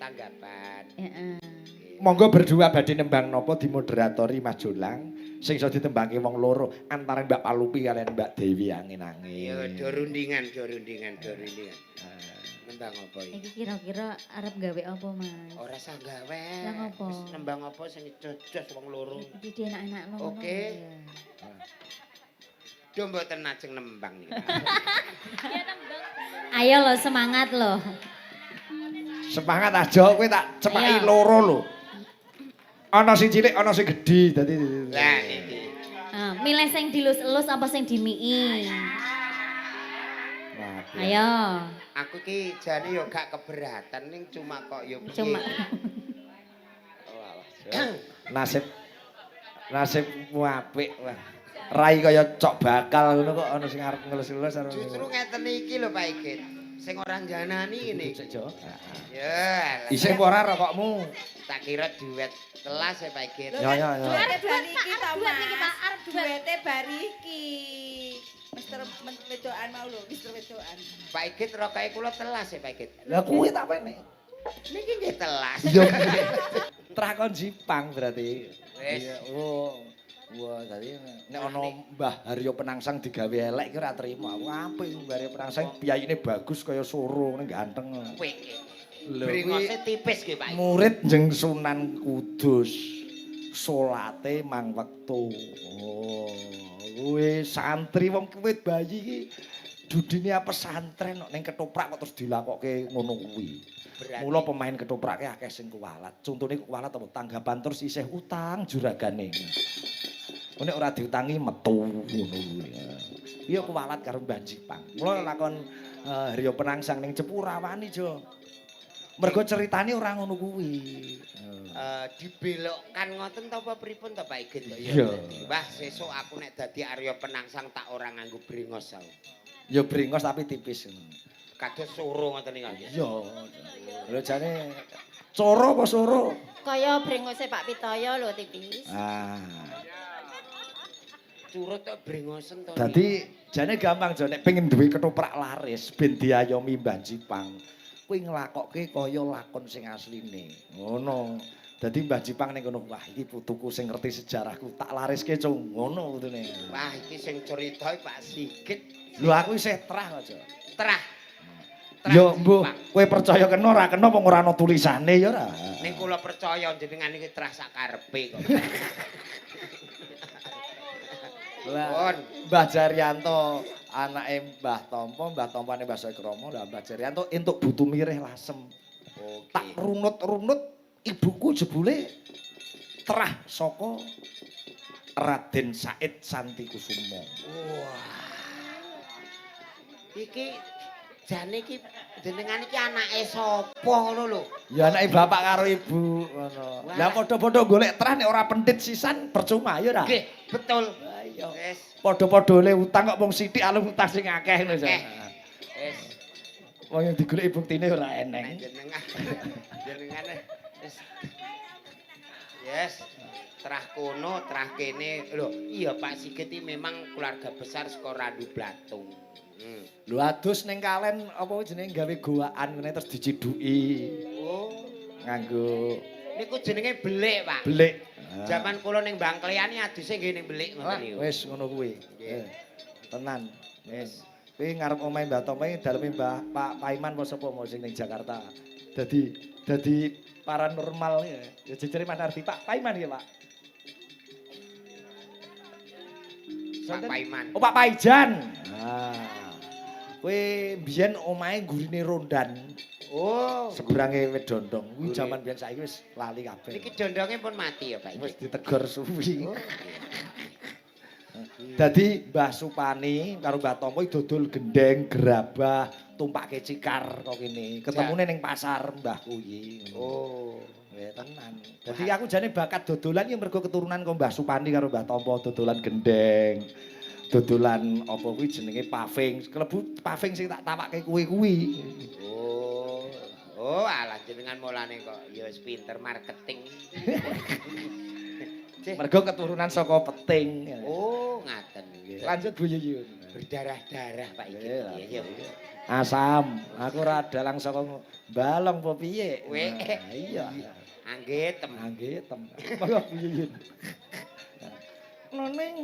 Tanggapan. Heeh. Monggo berdua badhe nembang napa dimoderatori Mas Jolang sing iso ditembangke wong loro antara Mbak Palupi kalian Mbak Dewi Angin-angin. Ya do rundingan, do rundingan, do rundingan. Nembang apa iki? Iki kira-kira arep gawe apa, Mas? Ora usah gawe. Lah ngopo? Wis nembang apa sing jojos wong loro. Iki di enak-enak ngono. Oke. Ya. Do mboten ajeng nembang niki. Ayo lo semangat lo. Semangat aja kowe tak cepaki Ayo. loro lho. Ana sing cilik, ana sing gedhi dadi. Lah niki. Ah, milih sing dilus-elus apa sing dimii? Waduh. Ayo. Aku ki jane yo gak keberatan ning cuma kok yo piye. Cuma. Oh, alah, Jo. Nasibmu apik wah. Rai kaya cok bakal ngono kok ana sing arep ngelus-elus arep. Justru ngeten iki lho Pak Igit. Sing ora njanani ngene. Sik, Jo. Ya. Isih apa ora rokokmu? Tak kira duet telas ya Pak Igit. Ya ya ya. Duete bari iki to, Duet niki, Pak. Mas. Arep duet. Duete bari iki. Mister Wedokan mau lho, Mister Wedokan. Pak Igit rokoke kula telas ya Pak Igit. Lah kuwi tak pene. Niki nggih telas. Iya. Trah kon Jipang berarti. Wis. Iya, oh. Wah, tadi nek ana Mbah Haryo Penangsang digawe elek iki ora trimo. Aku apik Mbah Haryo Penangsang piyayine bagus kaya soro ngene ganteng. Apik. Lho, Bringose tipis nggih Pak Igit. Murid jeng Sunan Kudus. Salate mang wektu. Oh, kuwi santri wong kuwi bayi iki dudine apa pesantren kok ning ketoprak kok terus dilakoke ngono kuwi. Berarti Mula pemain ketoprake akeh sing kuwalat. Contone kuwalat apa tanggapan terus isih utang juragane. Nek ora diutangi metu ngono kuwi. Iya kuwalat karo Mbah Jipang. Mula lakon Haryo Penangsang ning Cepu ora wani, Jo. Mergo ceritane ora ngono kuwi. Dibelokkan ngoten ta apa pripun ta Pak Igit kok ya? Iya. Wah, sesuk aku nek dadi Arya Penangsang tak ora nganggo brengos aku. Ya brengos tapi tipis. Kados soro ngoten niku. Iya. Lho jane coro apa soro? Kaya brengose Pak Pitoyo lho tipis. Ah. Curut kok brengosen to. Dadi jane gampang Jo nek pengen duwe ketoprak laris ben diayomi Mbah Jipang. Kuwi nglakokke kaya lakon sing asline. Ngono. Dadi Mbah Jipang ning kono, wah iki putuku sing ngerti sejarahku, tak lariske cung. Ngono putune. Wah, iki sing cerita Pak Sigit. Lho aku isih trah kok, Jo. Trah. Trah Yo mbuh, Jipang. kowe percaya kena ora kena wong ora ana tulisane ya ora. Ning kula percaya jenengan iki trah sakarepe kok. Lah, Pun. Mbah Jaryanto anake Mbah Tompo, Mbah Tompane Mbah Soekromo, lah Mbah Jaryanto entuk butuh mirih lasem. Oke. Tak runut-runut ibuku jebule terah saka Raden Said Santi Kusumo. Wah. Iki jane iki jenengan iki anake sapa ngono lho? Ya anake bapak karo ibu ngono. Wah. Lah padha-padha golek terah nek ora pentit sisan percuma ya ora? Nggih, betul. Lah iya. Wis, Padha-padha le utang kok wong sithik alung utang sing akeh ngono. Akeh. Wis. Wong yang digoleki buktine ora Nek eneng. jenengan jenengan wis. Yes. Terah kono, terah kene. Lho, iya Pak Sigit iki memang keluarga besar saka Randu Blatung. Lho adus ning kalen apa jenenge gawe goaan ngene terus diciduki Oh, nganggo niku jenenge belik, Pak. belik. Zaman kula ning Bangklean iki aduse nggih ning belik ngoten niku. Wis ngono kuwi. Nggih. Tenan. Wis. Kuwi ngarep omahe Mbah Tomai daleme Mbah Pak Paiman apa sapa mau sing ning Jakarta. Dadi dadi paranormal ya. Ya jejere Mas Ardi Pak Paiman ya, Pak. Pak Paiman. Oh, Pak Paijan. Nah. Kuwi mbiyen omahe gurine Rondan. Oh, Seberange wit dondong. Kuwi Gurine. jaman biyen saiki wis lali kabeh. Niki dondonge pun mati ya, Pak. Wis ditegor suwi. Oh. Dadi Mbah Supani karo Mbah Tompo iki dodol gendeng, gerabah, tumpake cikar kok kene. Ketemune ning pasar Mbah kuwi. Oh. Ya tenan. Dadi aku jane bakat dodolan ya mergo keturunan kok Mbah Supani karo Mbah Tompo dodolan gendeng. Dodolan apa kuwi jenenge paving. Klebu paving sing tak tawakke kuwi-kuwi. Oh. Oh, alah jenengan mulane kok ya wis pinter marketing. Cih. Mergo keturunan saka peting. Oh, ngaten nggih. Lanjut Bu Yuyun. Berdarah-darah Pak Igit. Iya, Iya, iya. Asam. Aku ora dalang saka Balong apa piye? Weh. Nah, iya. Anggetem. Anggetem. Monggo Bu Yuyun. Noneng.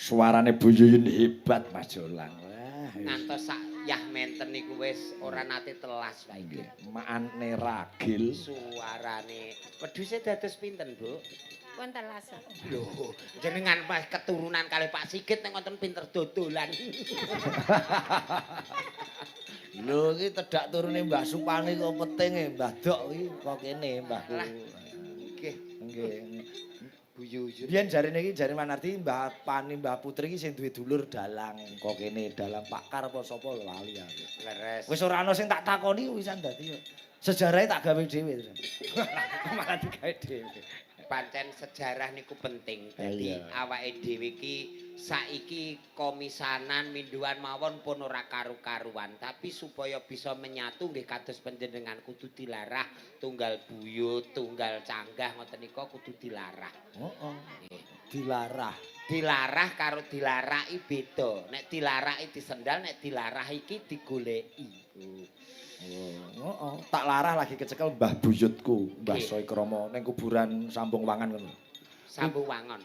Suarane Bu Yuyun hebat Mas Jolang. Wah, Ngantos sak yah menten niku wis ora nate telas Pak iki. Maane ragil. Suarane. Wedhuse dados pinten, Bu? Pun telas. Lho, jenengan pas keturunan kalih Pak Sigit nek ngoten pinter dodolan. Lho iki tedak turune Mbah Supani kok petinge Mbah Dok iki kok kene Mbahku. Nggih, Nggih. Bu Yuyun. Biyen jarene iki jare Manardi Mbah Pani Mbah Putri iki sing duwe dulur dalang kok kene dalang pakar apa sapa lali aku. Leres. Wis ora ana sing tak takoni wisan dadi yo. Sejarahe tak gawe dhewe terus. Malah digawe dhewe. Pancen sejarah niku penting. Dadi Iya. awake dhewe iki saiki komisanan minduan mawon pun ora karu-karuan, tapi supaya bisa menyatu nggih kados panjenengan kudu dilarah tunggal buyut, tunggal canggah ngoten nika kudu dilarah. Heeh. Nggih. Dilarah. Dilarah karo dilaraki beda. Nek dilaraki disendal, nek dilarah iki digoleki. Heeh. Tak larah lagi kecekel Mbah buyutku, Mbah Nggih. Soekromo ning kuburan Sambung Wangan ngono. Sambung wangon.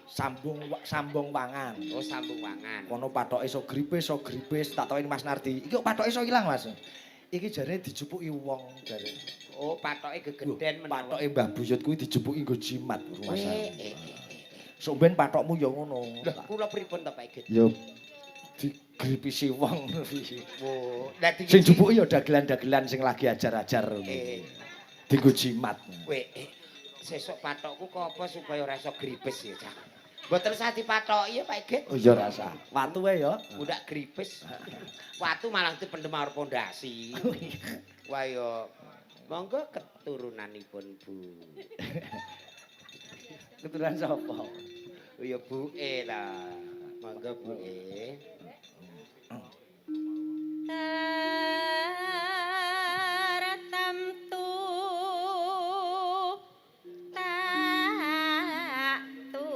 Sambung Wangan. Oh, sambung wangan. Kono pathoke iso gripis, iso gripis, tak takoki Mas Nardi. Iki kok pathoke iso ilang, Mas? Iki jarene dijupuki wong jare. Oh, pathoke gegeden menawa. Pathoke Mbah buyut kuwi dijupuki nggo jimat rumasane. Eh, eh, eh. Sok ben pathokmu ya ngono. Lho, kula pripun to Pak Igit? Ya digripisi wong. Oh, lah di Sing jupuki ya dagelan-dagelan sing lagi ajar-ajar ngono. Eh. Dienggo jimat. Kowe sesuk pathokku kok apa supaya ora iso gripes ya, Cak. Mboten usah dipathoki ya Pak Igit. Oh ya rasa. Watu wae ya. Udak gripes. Watu malah dipendem arep pondasi. Wah yo. Monggo keturunanipun Bu. Keturunan sapa? Oh ya Bu E lah. Monggo Bu E. Tartamtu tak tu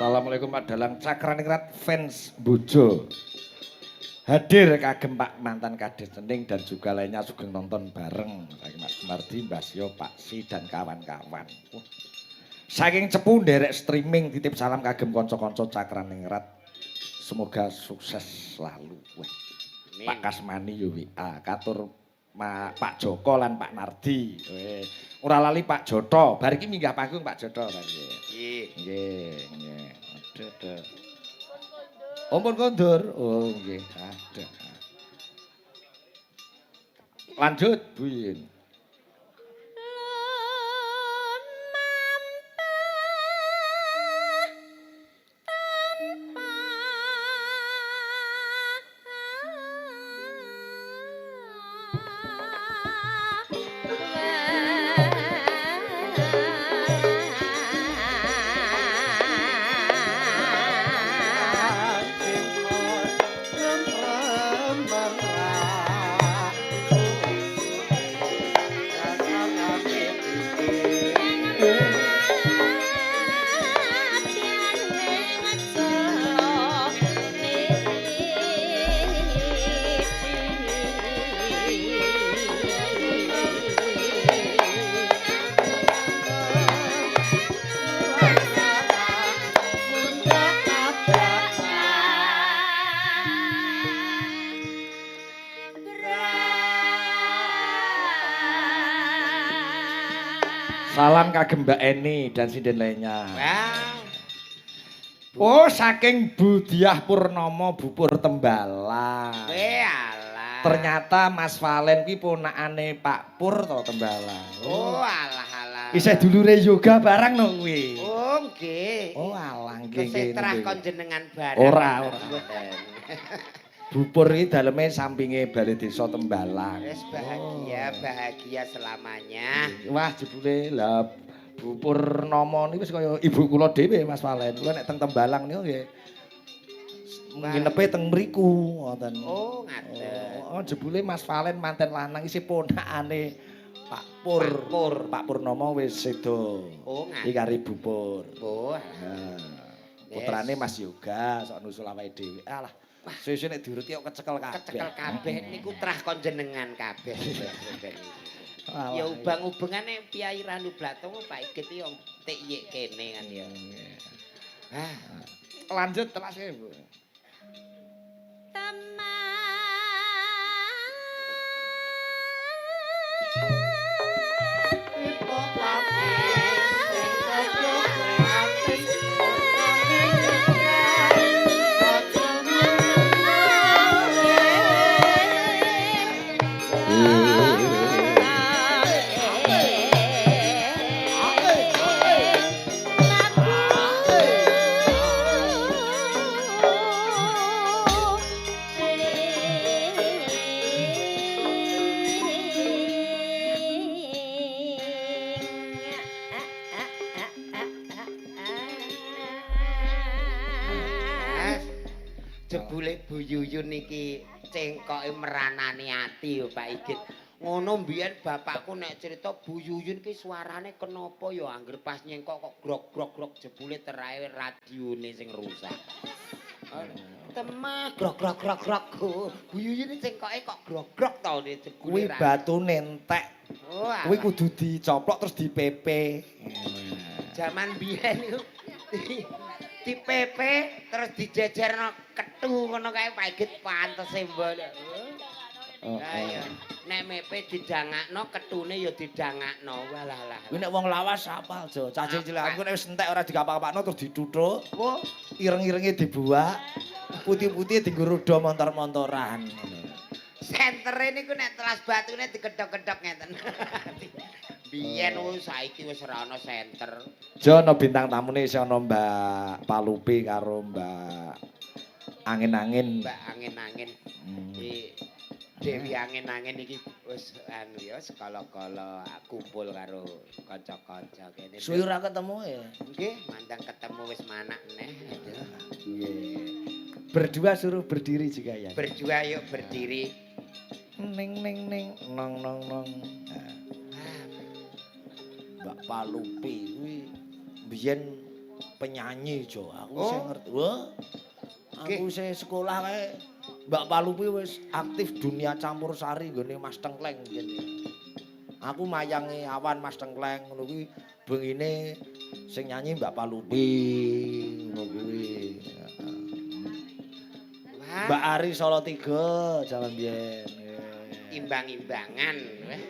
Assalamualaikum Pak Dalang Cakraningrat fans Bojo. Hadir kagem Pak mantan Kades Cening dan juga lainnya sugeng nonton bareng. Saking Mas Mardi, Mbak Sio, Pak Si dan kawan-kawan. Wah. Saking Cepu nderek streaming titip salam kagem kanca-kanca Cakraningrat. Semoga sukses selalu. Wah. Amin. Pak Kasmani yo WA katur Pak Joko lan Pak Nardi. Weh. Ora lali Pak Joto. Bar iki minggah panggung Pak Joto bar iki. Nggih. Nggih, nggih. Aduh, aduh. Oh, pun kondur. Oh, nggih. Aduh. Lanjut, Bu Yin. Salam kagem Mbak Eni dan sinden lainnya. Wah. Oh, saking Bu Diah Purnomo Bupur Tembalang. Weh alah. Ternyata Mas Valen kuwi ponakane Pak Pur to Tembalang. Oh alah alah. Isih dulure yoga barang no kuwi. Oh nggih. Oh alah nggih Tesih nggih. trah nggih. kon jenengan bareng. Ora, ora. Mboten. Bupur iki daleme sampinge Balai Desa Tembalang. Wis bahagia, bahagia selamanya. Wah, jebule lah Bu Purnomo niku wis kaya ibu kula dhewe Mas Valen. Kula nek teng Tembalang niku nggih nginepe teng mriku ngoten. Oh, ngaten. Oh, jebule Mas Valen manten lanang isih ponakane Pak Pur. Pak Pur. Pak Purnomo wis sedo. Oh, ngaten. Iki karo Ibu Pur. Oh, Nah, putrane Mas Yoga sok nusul awake dhewe. Alah, suwe-suwe nek diuruti kok kecekel kabeh. Kecekel kabeh niku trah kon jenengan kabeh. Alah, Ya ubang-ubengane Piyai Randu Blatung Pak Igit iki wong tik yik kene kan ya. Ah, Lanjut telase, Bu. Mas, jebule Bu Yuyun iki cengkoke meranani ati yo Pak Igit. Ngono mbiyen bapakku nek cerita Bu Yuyun ki suarane kenapa ya angger pas nyengkok kok grok-grok-grok jebule terae radione sing rusak. Temah grok grok grok grok. Bu Yuyun cengkoke kok grok-grok to jebule. Kuwi batune entek. Oh, Kuwi kudu dicoplok terus dipepe. Jaman biyen iku dipepe terus dijejerno ketu ngono kae Pak Igit pantese mbok. Oh, Ayo, nek mepe didangakno ketune ya didangakno. Walah lah. Kuwi nek wong lawas apal, Jo. Cah cilik aku nek wis entek ora dikapak-kapakno terus dituthuk, Oh, ireng-irenge dibuak, putih-putih dienggo roda montor-montoran. Sentere niku nek telas batune digedhok-gedhok ngeten. Biyen wis saiki wis ora ana senter. Jo ana bintang tamune isih ana Mbak Palupi karo Mbak Angin-angin. Mbak angin-angin. Iki Dewi angin-angin iki wis anu ya sekala-kala kumpul karo kanca-kanca kene. Suwi ora ketemu ya. Nggih, mandang ketemu wis manak neh. Nggih. Berdua suruh berdiri juga ya. Berdua yuk berdiri. Ning ning ning nong nong nong. Nah. Mbak Palupi kuwi biyen penyanyi Jo. Aku Oh. sing ngerti. Wah. Aku isih sekolah kae Mbak Palupi wis aktif dunia campur sari nggone Mas Tengkleng biyen. Aku mayangi awan Mas Tengkleng ngono kuwi bengine sing nyanyi Mbak Palupi ngono kuwi. Wah, Mbak Ari Solo 3 jaman biyen. Imbang-imbangan. Weh.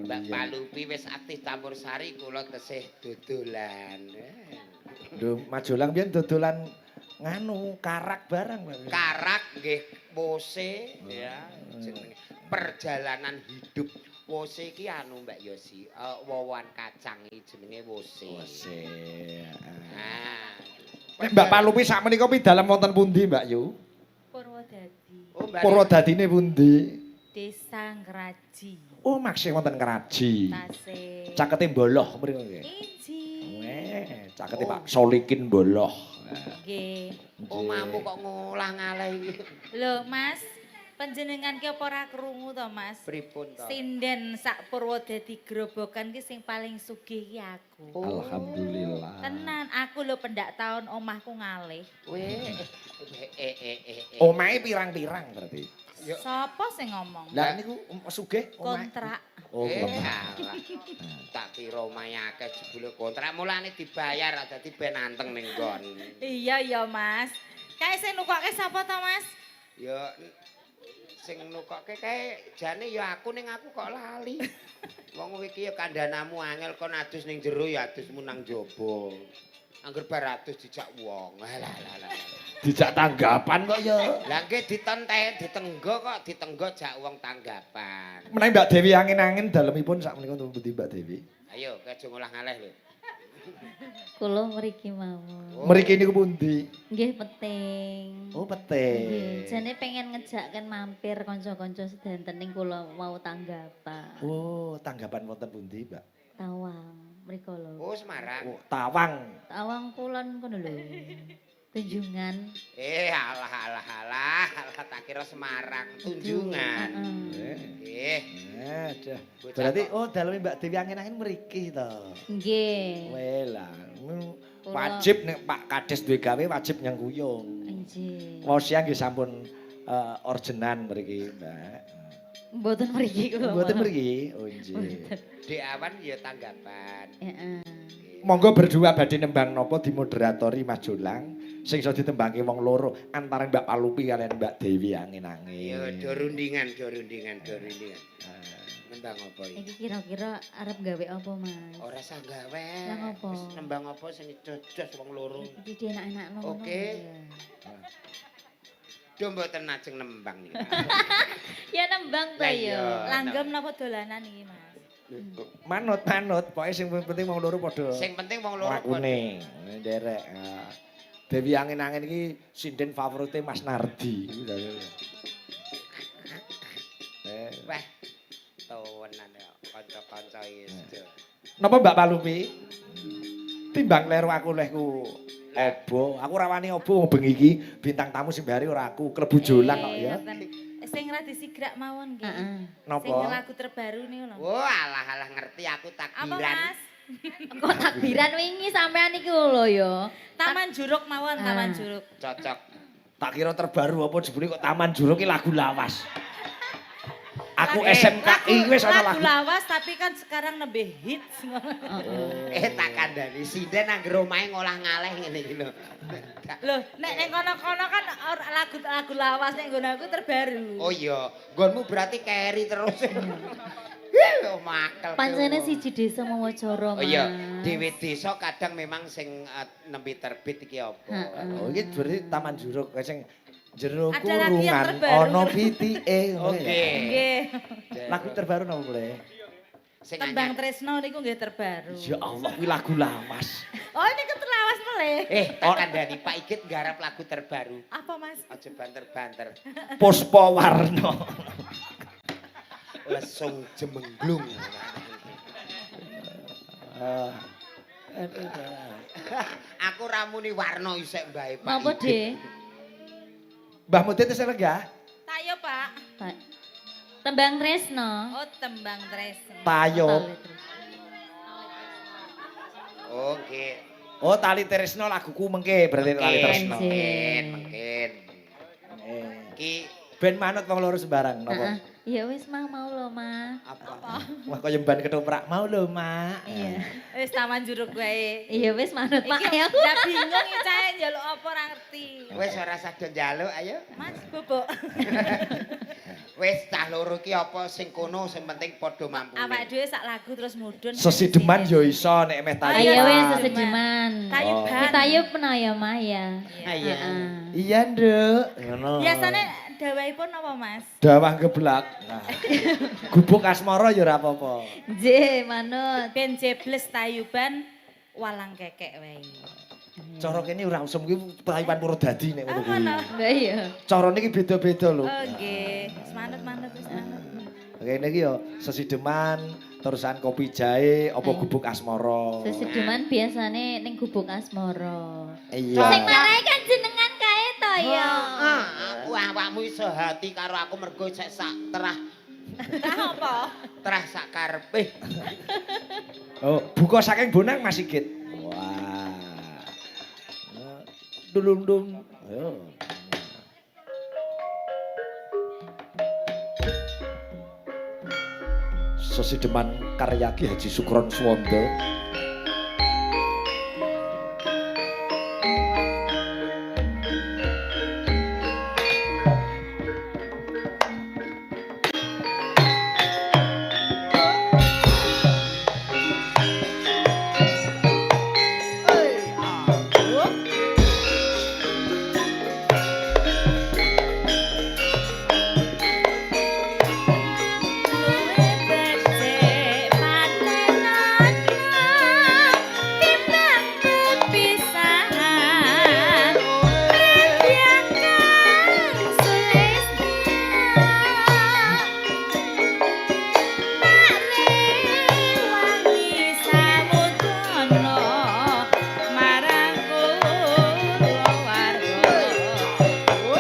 Mbak Palupi wis aktif campur sari kula tesih dodolan. Lho, Majolang biyen dodolan nganu karak barang, Pak. Karak nggih wose ya jenenge perjalanan hidup. Wose iki anu Mbak Yosi, wowoan kacang iki jenenge wose. Wose. Nah. Nek Mbak Palupi sak menika pi dalem wonten pundi, Mbak Yu? Purwodadi. Oh, Mbak Purwodadine pundi? Desa Ngraji. Oh, maksih wonten Ngraji. Tasih. Cakete Boloh mriko nggih. Inji. Weh, cakete Pak Solikin Boloh. Nggih. Omahmu kok ngolah-ngaleh iki. Lho, Mas, panjenengan ki apa ora krungu to, Mas? Pripun to? Sinden sak Purwodadi Grobogan ki sing paling sugih ki aku. Oh. Alhamdulillah. Tenan, aku lho pendak tahun omahku ngalih. Weh, eh eh eh eh. Omahe pirang-pirang berarti. Yo. Sapa sing ngomong? Lah niku sugih omahe. Kontrak. Oh, Eh, kontrak. alah. Tak kira omahe akeh jebule kontrak, mulane dibayar dadi ben anteng ning nggon. Iya ya, Mas. Kae sing nukokke sapa to, Mas? Ya sing nukokke kae jane ya aku, ning aku kok lali. Wong kowe iki ya kandhanamu angel, kon adus ning jero ya adusmu nang jaba. Angger bar adus dijak wong. Alah alah alah. Dijak tanggapan kok ya. Lah nggih ditonte ditenggo kok, ditenggo jak wong tanggapan. Menawi Mbak Dewi angin-angin dalemipun sak menika pundi, Mbak Dewi? Ayo, aja ngolah-ngaleh lho. Kula mriki mawon. Oh. Mriki niku pundi? Nggih, Peting. Oh, Peting. Nggih, jane pengen ngejaken mampir kanca-kanca sedanten ning kula mau tanggapan. Oh, tanggapan wonten pundi, Mbak? Tawang mriko lho. Oh, Semarang. Oh, Tawang. Tawang Kulon kono lho. Tunjungan. Eh, alah alah alah, alah, tak kira Semarang, Tunjungan. Heeh. Nggih. Eh, dah. Bocah Berarti kok. oh daleme Mbak Dewi angin-angin mriki to. Nggih. Welah, Kula- wajib nek Pak Kades duwe gawe wajib nyengkuyung. Nggih. Wau siang nggih sampun orgenan mriki, Mbak. Mboten mriki kula. Mboten malah. mriki. Oh, nggih. Mboten. Dek awan ya tanggapan. Heeh. Nggih. Monggo berdua badhe nembang napa dimoderatori Mas Jolang sing iso ditembangke wong loro antara Mbak Palupi kalian Mbak Dewi angin-angin. Ya do rundingan, do rundingan, do rundingan. Nembang apa iki? Iki kira-kira arep gawe apa, Mas? Ora sah gawe. Lah ngopo? Wis nembang apa sing jos wong loro. Iki dienak-enakno ngono. Oke. Ya. Do mboten ajeng nembang niki. Ya nembang to Lah ya. iya. Langgam napa dolanan iki, Mas? Manut manut, pokoke sing penting wong loro padha Sing penting wong loro padha. lakune. Nderek. Ah. Dewi angin-angin iki sinden favorite Mas Nardi. Eh, Wah. Tenan ya kanca-kanca iki. Napa Mbak Palupi? Timbang kleru aku lehku obo, aku ora wani obo wong bengi iki bintang tamu sing bari ora aku, klebu jolang kok ya. Ngoten. Sing radi sigrak mawon nggih. Heeh. Sing Napa? lagu terbaru niku lho. Wah, alah alah ngerti aku Apa, takbiran. Mas? Kok takbiran wingi sampean iku lho ya. Taman Juruk mawon, Taman Ah. Juruk. Cocok. Tak kira terbaru apa jebule kok Taman Juruk ki lagu lawas. Aku Eh, SMKI wis ana lagu lagu. lawas tapi kan sekarang lebih hits. Heeh. Eh, tak kandhani sinden anggere omahe ngolah-ngaleh ngene iki lho. Loh, nek ning kono-kono kan lagu lagu lawas, nek nggon aku terbaru. Oh iya, nggonmu berarti keri terus. Ih, makel. Pancene siji desa mawa cara, Oh iya, Mas. dhewe desa kadang memang sing nembe terbit iki apa. Heeh. Oh iki berarti Taman Juruk kae sing jero Ada lagi yang kurungan terbaru. ana pitike ngono ya. Oke. Nggih. Lagu terbaru napa boleh? Sing Tembang anyar. Tresno niku nggih terbaru. Ya Allah, kuwi lagu lawas. Oh, ini lawas melih. Eh, tak kandhani Pak Igit nggarap lagu terbaru. Apa, Mas? Aja banter-banter. Puspa Warna. Lesung jemengglung. Ah. Aku ramuni warna isek mbae Pak. Napa, Igit. Dik? Mbah Mudin isih lenggah? Tayo, Pak. Tembang Tresno. Oh, Tembang Tresno. Tayo. Tali Tresno. Oh, nggih. Oh, Tali Tresno laguku mengke berarti Tali Tresno. Mungkin, mungkin. Eh. Ki Ben manut wong loro sembarang napa? Heeh. Ya wis mah mau lho, Mah. apa? Wah kaya mban ketoprak mau lho, Mak. Iya. Wis Taman Juruk wae. Iya wis manut Mak Iki ya aku. lah bingung iki cahe njaluk apa ora ngerti. Wis ora usah do njaluk, ayo. Mas bobok. Wis cah loro ki apa sing kono sing penting padha mampune. Awake dhewe sak lagu terus mudhun. Sesideman yo iso nek meh Ayo tayuban. wis sesideman. Tayuban. Kita yuk pernah ya, Mah ya. Iya. Heeh. Iya, Nduk. Ngono. Biasane dawahipun apa, Mas? Dawah geblak. Nah. Gubuk asmara ya ora apa-apa. Nggih, manut. Ben jebles tayuban walang kekek wae. Cara kene ora usum kuwi tayuban Purwodadi nek ngono kuwi. Lah iya. Carane iki beda-beda lho. Oh nggih, wis manut manut wis manut. Kene iki ya sesideman, terusan kopi jahe, apa Ayo. Gubuk Asmara. Sesideman biasane ning Gubuk Asmara. Iya. Sing marai kan jenengan kae to ya. Ah, aku awakmu iso hati karo aku mergo sek sak terah Terah apa? Terah sak karepe. Oh, buka saking Bonang Mas Sigit. Wah. Dulung dung. Ayo. Sesideman karya Ki Haji Sukron Suwondo. Luwih becik patenana timbang pepisahan. Ridyakan sulistya tak rewangi samudana marang kulawarga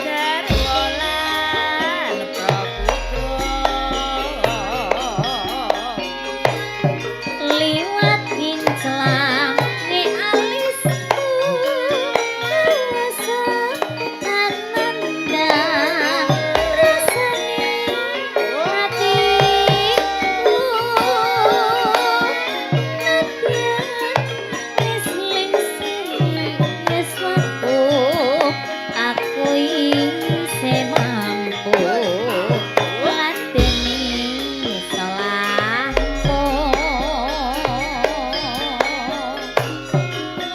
garwa lan praputra. Liwat kinclang nge alisku rasa ananda rasane atiku nadyan wis lingsir yuswaku aku isih mampu ngladeni salahku.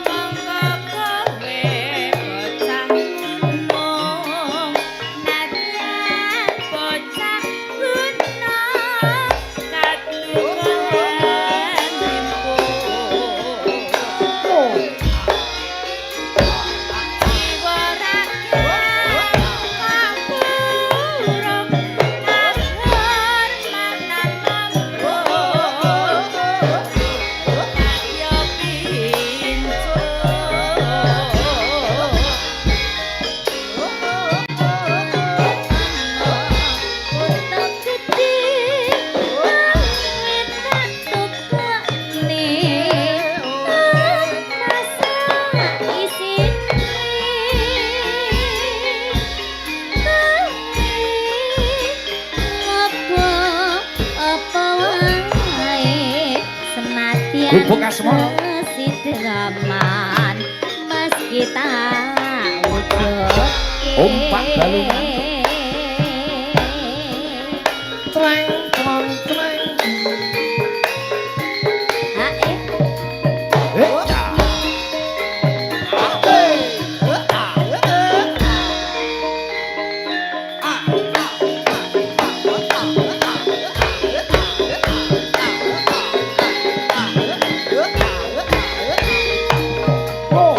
Mongko kowe bocah gunung, nadyan bocah guna katukohan rimpu. Jiwa raga kang purung kahormatan mambrung kaya pincuk. Kutha gedhe kawit tak tukokne tanpa sak isine kowe ngopo apa wae senadyan Gubuk Asmara. sesideman meski tak wujudke. Ompak balungan. Treng treng treng. Ha, eh. Eh, ya. Oh.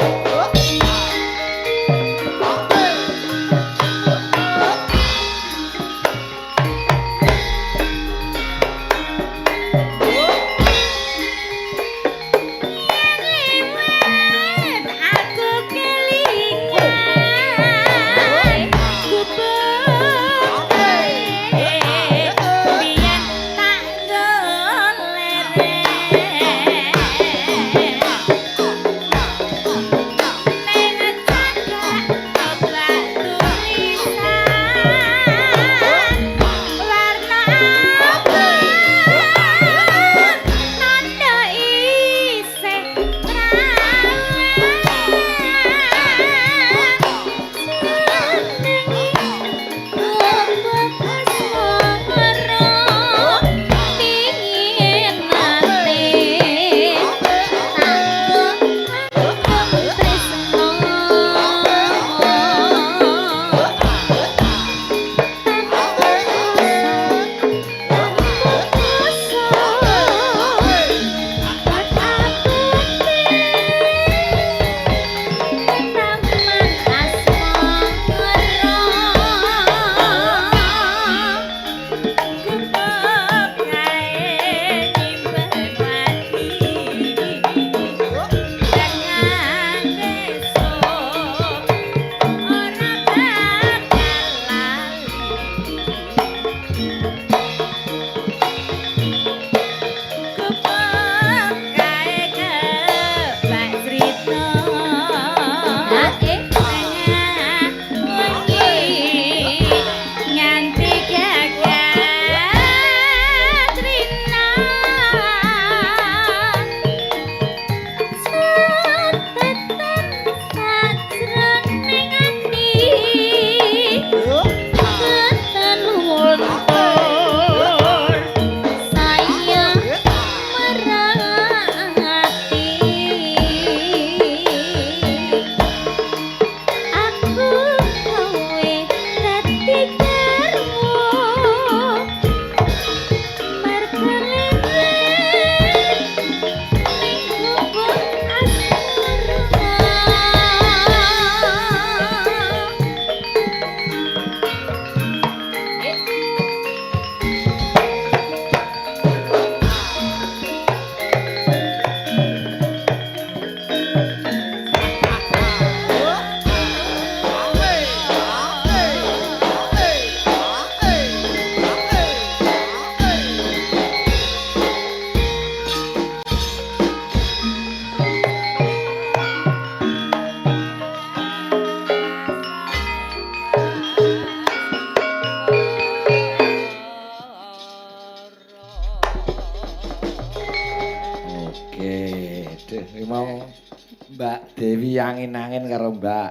Mbak Dewi angin-angin karo Mbak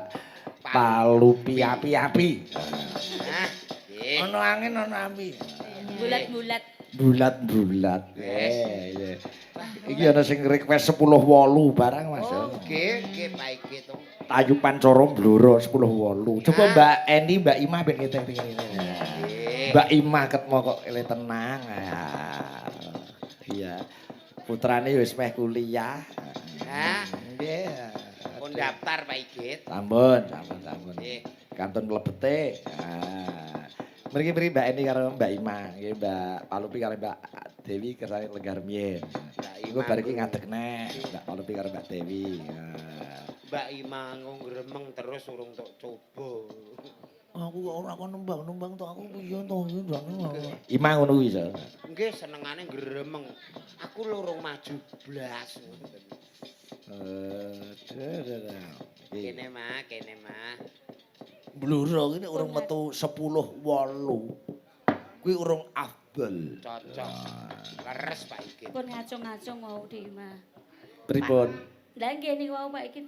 Palupi api-api. Nah, nggih. Ono angin ono api. Bulat-bulat. Bulat-bulat. Wes. Iya. Iki ana sing request 10.8 barang Mas. Oh, nggih, nggih Pak iki to. Tayupan Coro Blora 10.8. Coba Ah. Mbak Eni, Mbak Imah ben ngeteng ngene. Nggih. Mbak Imah ketemu kok ele tenang. Ah. Iya. Putrane wis meh kuliah. Hah? Nggih. Pun daftar Pak Igit. Sampun, sampun, sampun. Nggih. Kantun mlebete. Ah. Mriki-mriki Mbak Eni karo Mbak Imah, nggih Mbak Palupi karo Mbak Dewi kersane lenggar miyen. Mbak Iku Imah. bar iki ngadeg neh, Mbak Palupi karo Mbak Dewi. Ah. Mbak Imah ngremeng terus urung tok coba. Aku kok ora kon nembang-nembang to aku piye to Imah ngono kuwi iso. Nggih senengane gremeng. Aku lurung maju blas. Kene mah, kene mah. Bluro iki urung metu 10.8. Kuwi urung afdal. Cocok. Leres Pak Igit. Pun ngacung-ngacung wau Dik Imah. Pripun? Lah nggih niku wau Pak Igit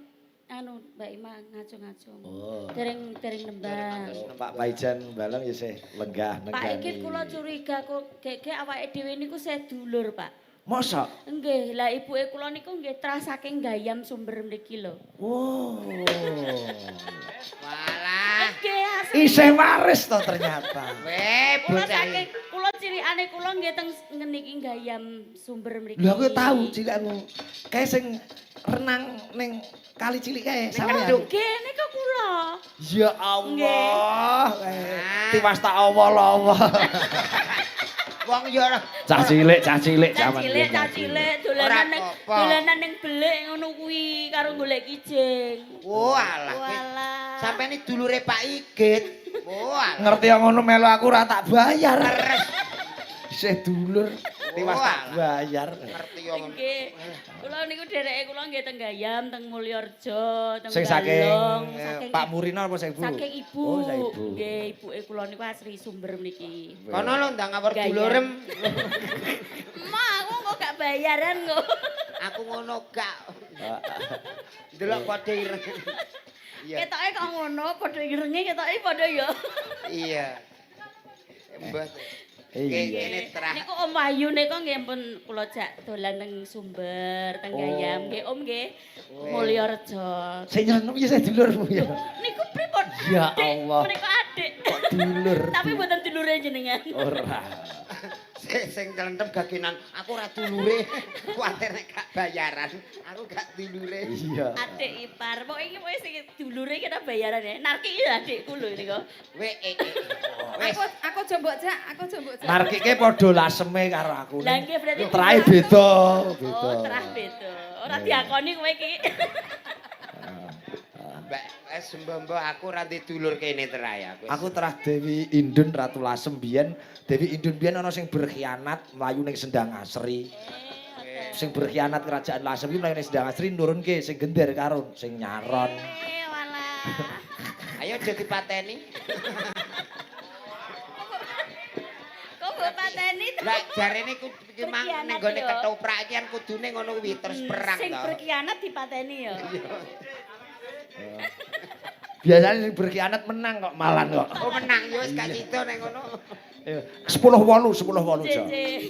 anu Mbak Imah ngacung-ngacung. Oh. Dereng dereng nembang. Pak Paijan Balong isih lenggah nenggani. Pak Igit kula curiga kok gek-gek awake dhewe niku sedulur, Pak. Mosok? Nggih, lah ibuke kula niku nggih trah saking Gayam Sumber mriki lho. Wow. Walah. Nggih, asli. Isih waris to ternyata. Weh, Kula bocah. saking kula cilikane kula nggih teng ngeniki Gayam Sumber mriki. Lho aku tahu cilikku. Kae sing renang ning kali cilik kae sampean. Nggih, niku kula. Ya Allah. Tiwas tak awal-awal. Wong ya ora Cah cilik, cah cilik Cah jaman cilik, biyen, cah cilik Ora dolanan ning apa-apa. dolanan ning belik ngono kuwi karo golek kijing. Walah. kowe. Walah. Sampeyan iki dulure Pak Igit. Walah. Ngerti yang ngono melu aku ora tak bayar. Isih dulur tiwas tak bayar. Ngerti yo ngono. Nggih. Kula niku dereke kula nggih teng Gayam, teng Mulyorejo, teng Sing saking Balong, Pak Murino apa sing Ibu? Saking ibu. Oh, saking ibu. Nggih, ibuke kula niku asli Sumber mriki. Kono lho ndang ngawur Gayam. dulurem. Emak, aku kok gak bayaran kok. Aku ngono gak. Delok padha ireng. Iya. Ketoke kok ngono, padha irenge ketoke padha ya. Iya. Mbah. Iya. Kene terah. Niku Om Wahyu niku nggih pun kula jak dolan teng Sumber, teng Gayam. Nggih Om nggih. Mulyorejo. Sing nyerenem ya sing dulurmu ya. Niku pripun? Ya Adik, Allah. Menika adik. Kok dulur? Tapi mboten dulure jenengan. Ora. Sing celentem gagenan, aku ora dulure. Kuwatir nek gak bayaran, aku gak dulure. Iya. Adik ipar. Pokoke iki pokoke sing dulure kita bayaran ya. Narki ya adikku lho niku. We e e. Wes. Aku jombok jak, aku jombok jak. Markike padha laseme karo aku. Lah nggih berarti Trahe beda, beda. Oh, terah beda. Ora diakoni kowe iki. Mbak, sembombo aku ora ndek dulur kene terai aku. Aku terah Dewi Indun Ratu Lasem biyen, Dewi Indun biyen ana sing berkhianat mlayu ning Sendang Asri. Sing berkhianat kerajaan Lasem iki mlayu ning Sendang Asri nurunke sing gender karo sing nyaron. Walah. Ayo aja dipateni. Kok mbok pateni to? Lah jarene ku iki mang ning Berkhianat gone yo. ketoprak iki kan kudune ngono kuwi terus perang Sing to. berkhianat dipateni ya. Biasanya sing berkhianat menang kok malan kok. Oh menang yo wis gak sida nek ngono. 10 8 10 8 Jo. Cece.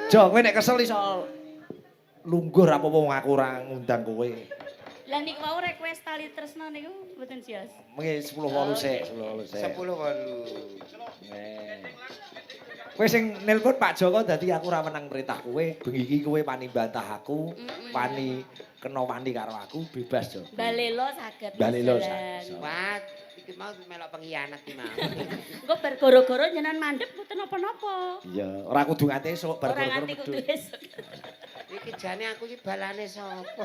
Jo, kowe nek kesel iso lungguh ra apa-apa wong aku ora ngundang kowe. Lah niku wau request tali tresno niku mboten sios. Mengki 10 8 sik, 10 8 sik. 10 8. Kowe sing nelpon Pak Joko dadi aku ora menang perintah kowe, bengi iki kowe wani bantah aku, wani kena wani karo aku bebas Jo. Balelo saged. Balelo jalan. saged. Wah, iki mau melok pengkhianat iki mau. Engko bar goro-goro jenengan mandep mboten napa-napa. Iya, ora kudu nganti esuk bar Ora goro-goro nganti kudu medhun. esuk. Iki jane aku iki balane sapa?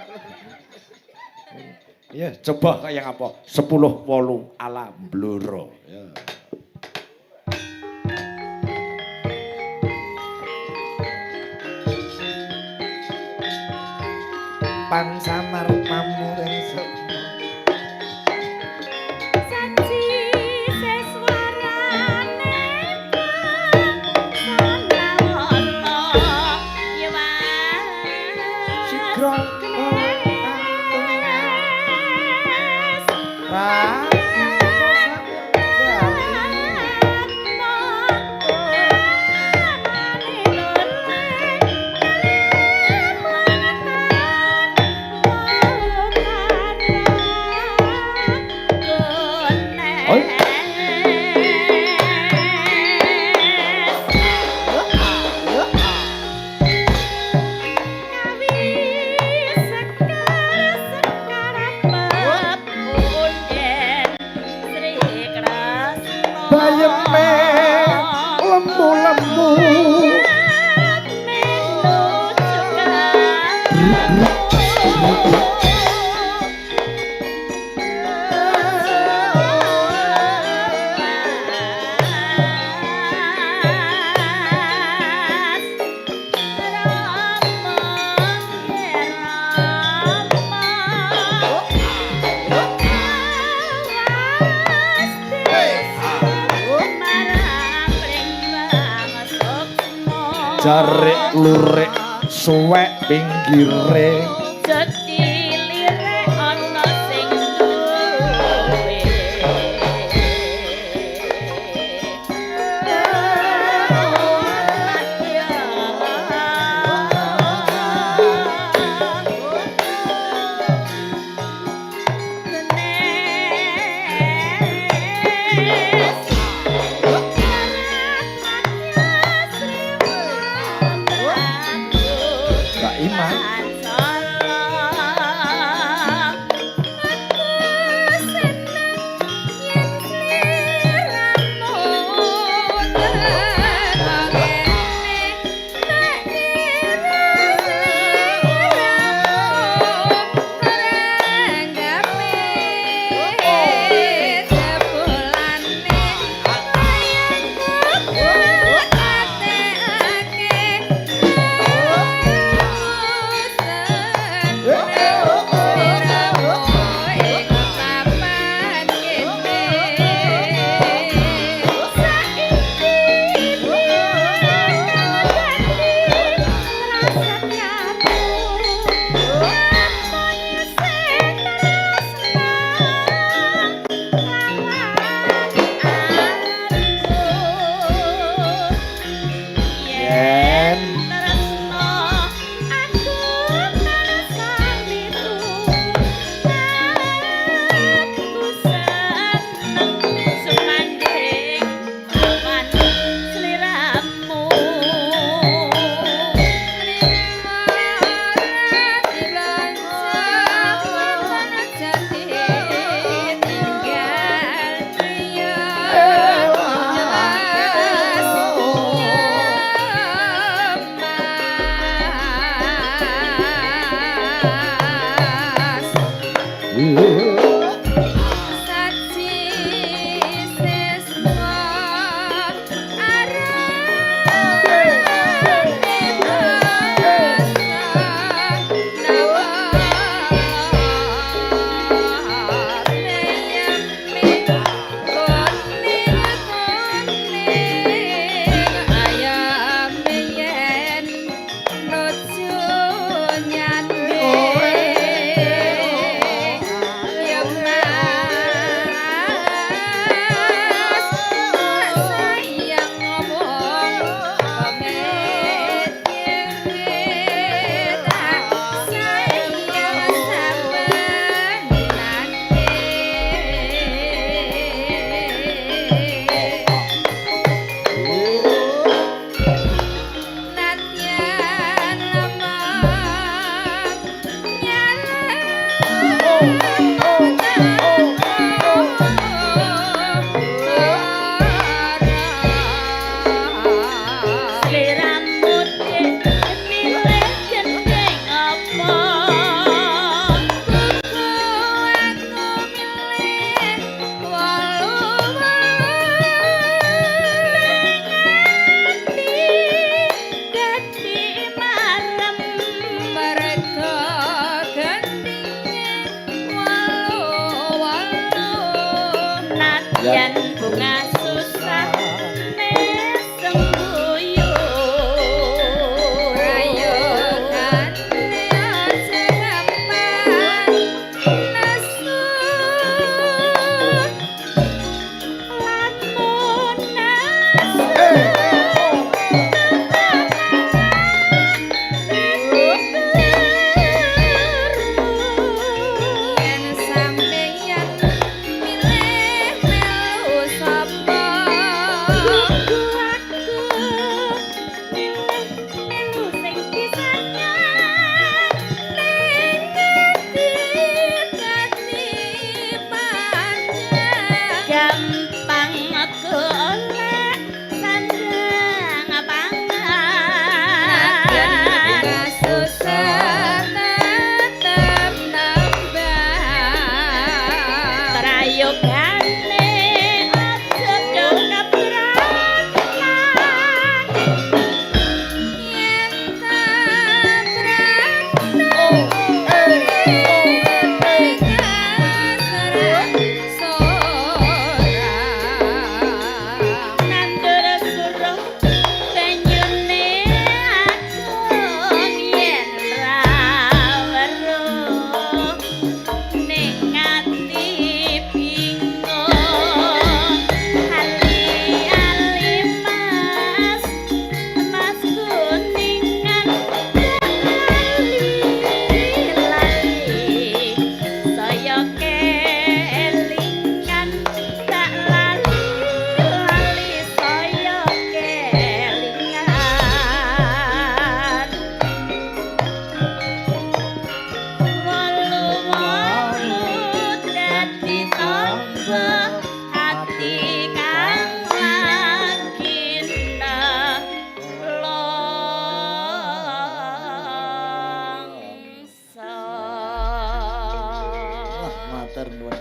Iya, coba kaya ngapa? 10 8 ala Blora. Ya. Pan samar pamuring sukma. Saji seswarane sanawana yewan Sigra. Bayeme lemu-lemu. Jarik lurik suwek pinggire. Jetilire ana sing duwe. Mbak Ima.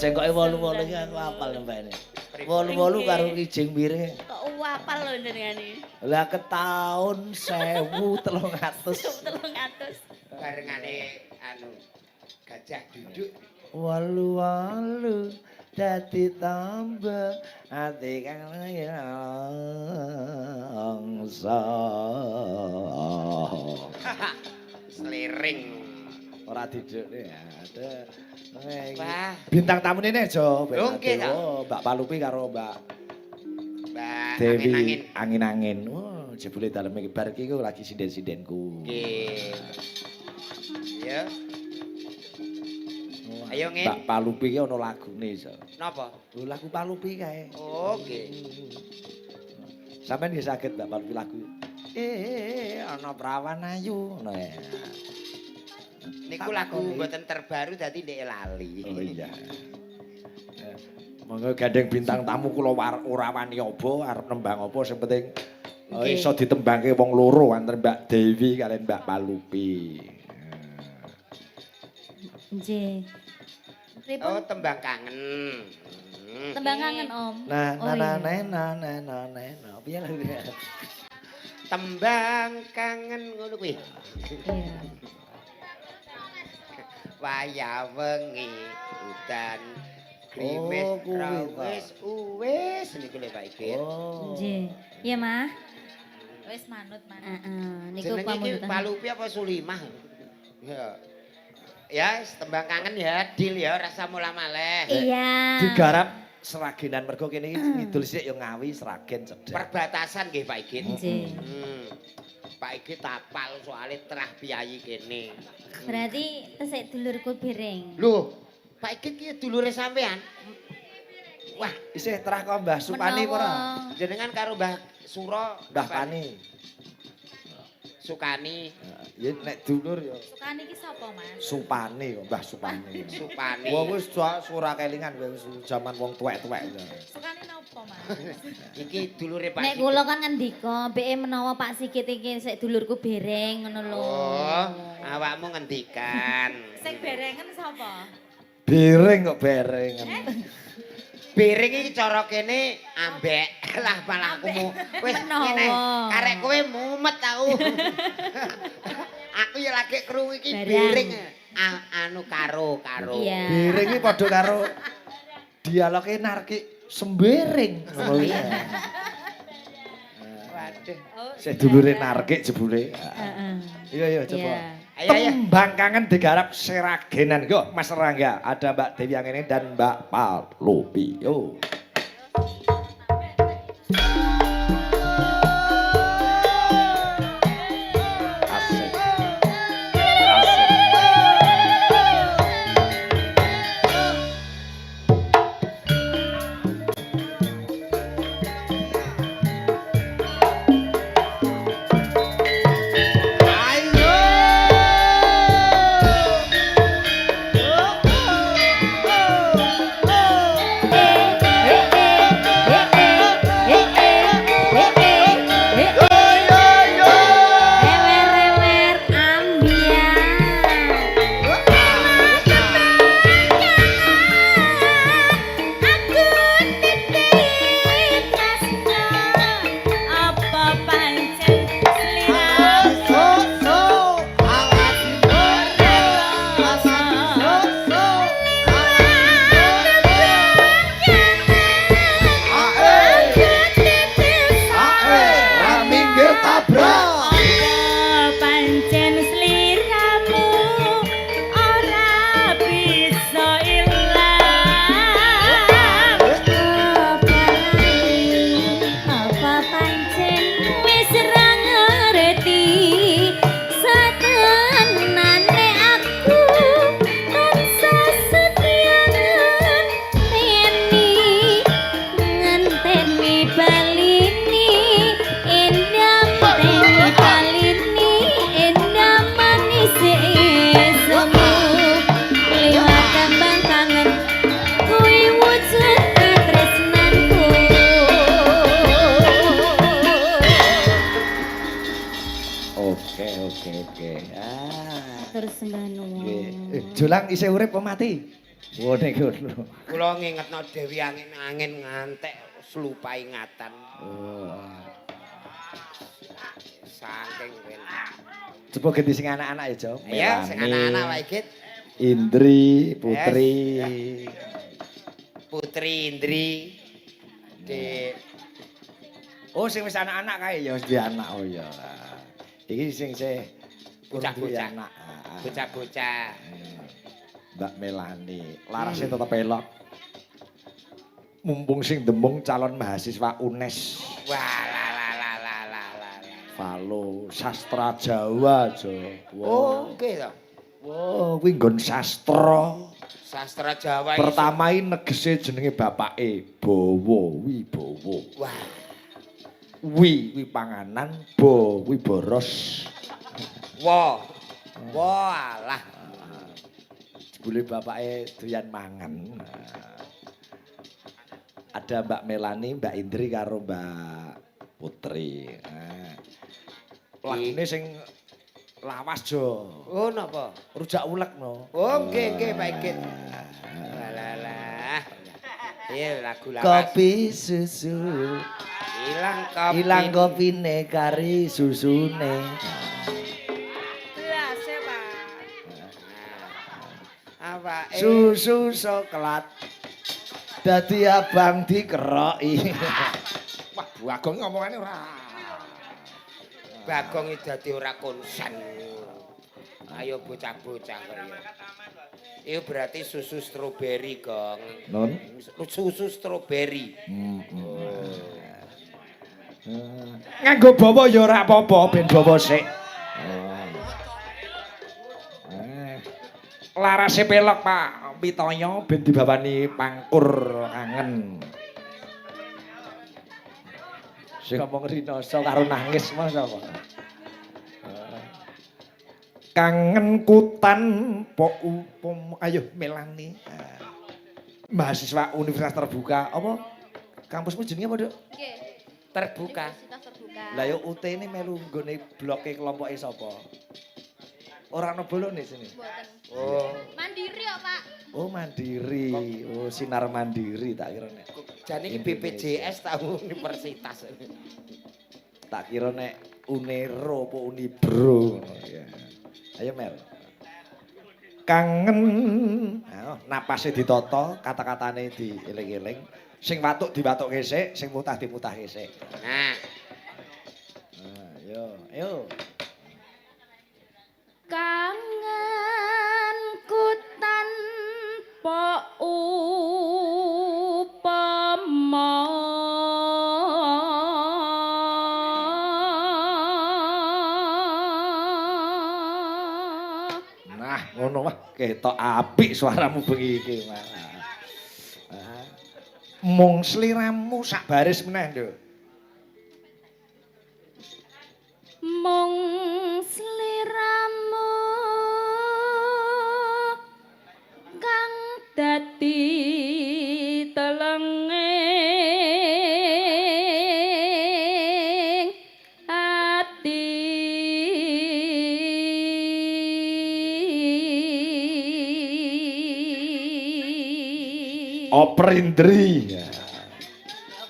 cengkoke 88 iki aku apal lembane. 88 karo kijing miring. Kok apal lho jenengan iki. Lah ke taun 1300. 1300. Barengane anu gajah duduk. 88 dadi tambah ati kang langsa. Seliring. Ora didekne ada. Wah. Bintang tamune ne Jo. Lho, nggih ta. Oh, Mbak Palupi karo Mbak Mbak Dewi angin-angin. angin-angin. Wah, jebule dalem iki bar iki ku lagi sinden-sindenku. Nggih. Ya, Ayo, Ngin. Mbak Palupi ki ana lagune iso. Napa? Lho lagu Palupi kae. Oh, nggih. Sampeyan nggih saged Mbak Palupi lagu. Ana prawan ayu ngono ya. Niku lagu mboten terbaru dadi ndek lali. Oh iya. Monggo gandeng bintang tamu kula ora wani apa arep nembang apa sing penting iso ditembangke wong loro wonten Mbak Dewi kalian Mbak Palupi. Nggih. Pripun? Oh, tembang kangen. Tembang kangen, Om. Nah, Oh, nah, nah, iya. nah, nah, nah, nah, nah. Piye lagune? Tembang kangen ngono kuwi. Iya. Wayah wengi udan grimis Oh, kuwi ta. rawis uwis niku lho Pak Igit. Oh. Nggih. Iya, Mah. Wis manut manut. Heeh, niku Jenenge iki pamundutan. Palupi apa Sulimah? Ya. Ya, tembang kangen ya, deal ya, rasa mula maleh. Iya. Digarap Sragenan mergo kene iki ngidul sithik ya Ngawi Sragen cedhak. Perbatasan nggih Pak Igit. Nggih. Pak Igit apal soalé terah piyayi kene. Berarti tesik dulurku bereng. Loh, Pak Igit ki dulure sampean. Wah, Isih terah kok Mbah Supani apa ora? Jenengan karo Mbah Suro, Mbah Pani. Sukani, Ya nek dulur ya Sukani iki sapa, Mas? Supani kok Mbah Supani. Supani. Wong wis ora kelingan kowe wis jaman wong tuwek-tuwek. Sukani napa, Mas? Iki dulure Pak Nek Sigit. kula kan ngendika, mbeke menawa Pak Sigit iki sik dulurku bereng ngono lho. Oh, awakmu ngendikan. Sing berengen sapa? Bereng kok bereng. Biring iki cara kene ambek lah malah aku mu. Wis ngene, karek kowe mumet aku. Aku ya lagi krungu iki biring anu karo. Iya. Biring iki padha karo dialoge narki sembiring ngono kuwi. Waduh. Sik dulure narki jebule. Heeh. Iya iya coba. Ayo ayo. Tembang kangen digarap Seragenan. Yo Mas Rangga, ada Mbak Dewi Angin dan Mbak Palupi. Yo. Asik. Asik. Ewer-ewer ambiar. Aku titip tresno Apa pancen sliramu Minggir tabrak. Pancen sliramu ora bisa ilang. Apa pancen wis ra ngerti satenane aku tansah setia ngenteni ngenteni balini endam teni balini endam manis esemu liwat tembang kangen kuwi wujud katresnanku. Oke oke oke. Ah. Terus sembah nuwun. Nggih. Jolang isih urip apa mati? Ngene ngono. Kula ngingetno Dewi angin-angin ngantek slupa ingatan. Oh. Saking ben. Coba ganti sing anak-anak ya, Jo. Ayo sing anak-anak wae Git. Indri, Putri. Putri Indri. Di Oh, sing wis anak-anak kae ya wis duwe anak oh ya. Iki sing sih urung duwe Bocah-bocah. anak. Bocah-bocah. Mbak Melani, larasnya tetep elok. Mumpung sing demung calon mahasiswa UNES. Wah la la la la la la. Valo sastra Jawa, Jo. Oh, nggih to. Wow, kuwi nggon sastra. Sastra Jawa iki. Pertama iki negese jenenge bapake Bawa Wibawa. Wah, Wi kuwi panganan, bo kuwi boros. wo. Wo alah. Jebule bapake doyan mangan. Ada Mbak Melani, Mbak Indri karo Mbak Putri. Nah. Lagune sing lawas Jo. Oh, napa? Rujak ulek no. Oh, nggih nggih Pak Igit. Alah. Iya lagu lawas. Kopi susu. Ilang kopi. Ilang kopine kari susune. Gelasnya, Pak. Awake. Susu soklat. Dadi abang dikeroki. Wah, Bagong ngomongane ora. Bagong iki dadi ora konsen. Ayo bocah-bocah kok ya. Iku berarti susu stroberi, Gong. Non. Susu stroberi. Nganggo bawa ya ora apa-apa, ben bawa sik. Larase pelok Pak Pitoyo ben dibawani pangkur kangen. Sing ngomong rinoso karo nangis mah sapa? Kangen kutan po upom ayo Melani. Mahasiswa Universitas Terbuka apa? Kampusmu jenenge apa, Duk? Nggih. Terbuka. Universitas terbuka. Lah yo UT ini melu nggone bloke kelompoke sapa? Ora ana bolone sini. Mboten. Oh. Mandiri kok, Pak. Oh, Mandiri. Oh, Sinar Mandiri tak kira nek. Jane iki BPJS tau universitas. Tak kira nek Unero apa Unibro ngono ya. Ayo Mel. Kangen. Ayo, napase ditata, kata-katane dieling-eling. Sing watuk diwatukke sik, sing mutah dimutahke sik. Nah, Nah, ayo, ayo. Kangen ku tanpa upama. Nah, ngono wah ketok apik suaramu bengi iki, Mas. Mung sliramu sak baris meneh, Nduk. Mung sliramu kang dadi telenging ati. Oper Indri.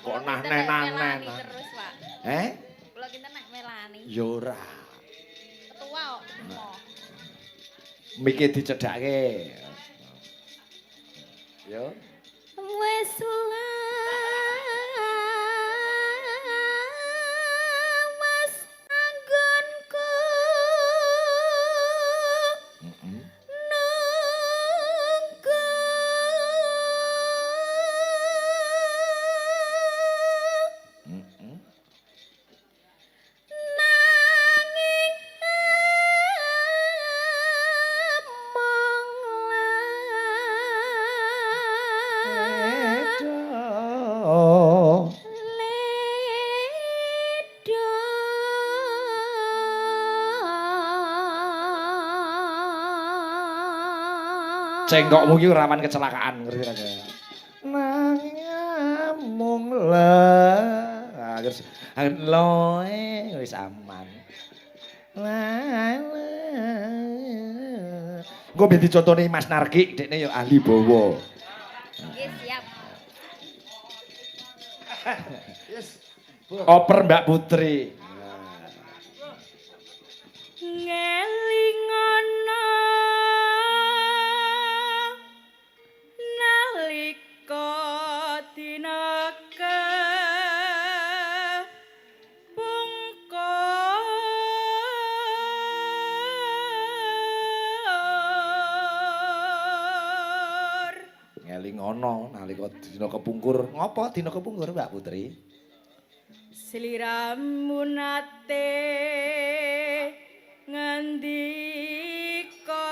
Kok Kula nah kinten nek nah Melani nah. terus, Pak. Eh? Kula kinten nek Melani. Ya ora. Ketua kok. Emoh. Mike dicedhake. Yo. Wis lawas anggonku Heeh. nunggu. Heeh. Nanging among lan Edo. ledo. Cengkokmu ki rawan kecelakaan ngerti ra kowe? Nanging amung le. Nah, terus loe wis aman. La la. Engko ben dicontoni Mas Narki, dekne ya ahli bawa. Nggih, siap. Oper Mbak Putri. Ngelingono nalika dina kepungkur. Ngelingono nalika dina kepungkur. Ngopo dina kepungkur Mbak Putri? Sliramu nate ngendika,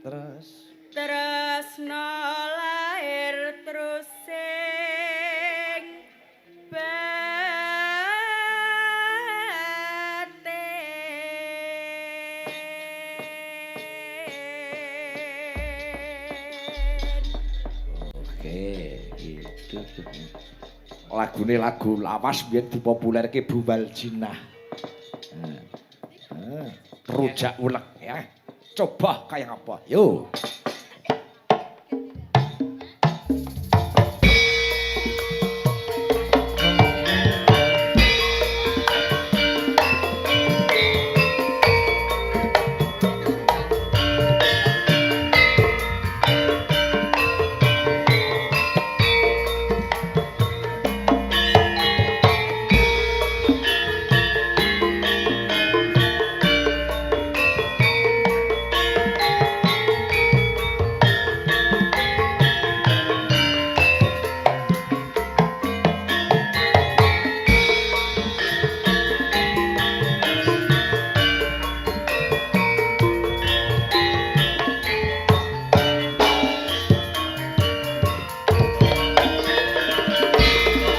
Terus tresna lair terus sing batin. Oke, gitu. Lagune lagu lawas biyen dipopulerke Bu Waljinah. Nah, nah, rujak ulek ya. Coba kayak apa? Yo.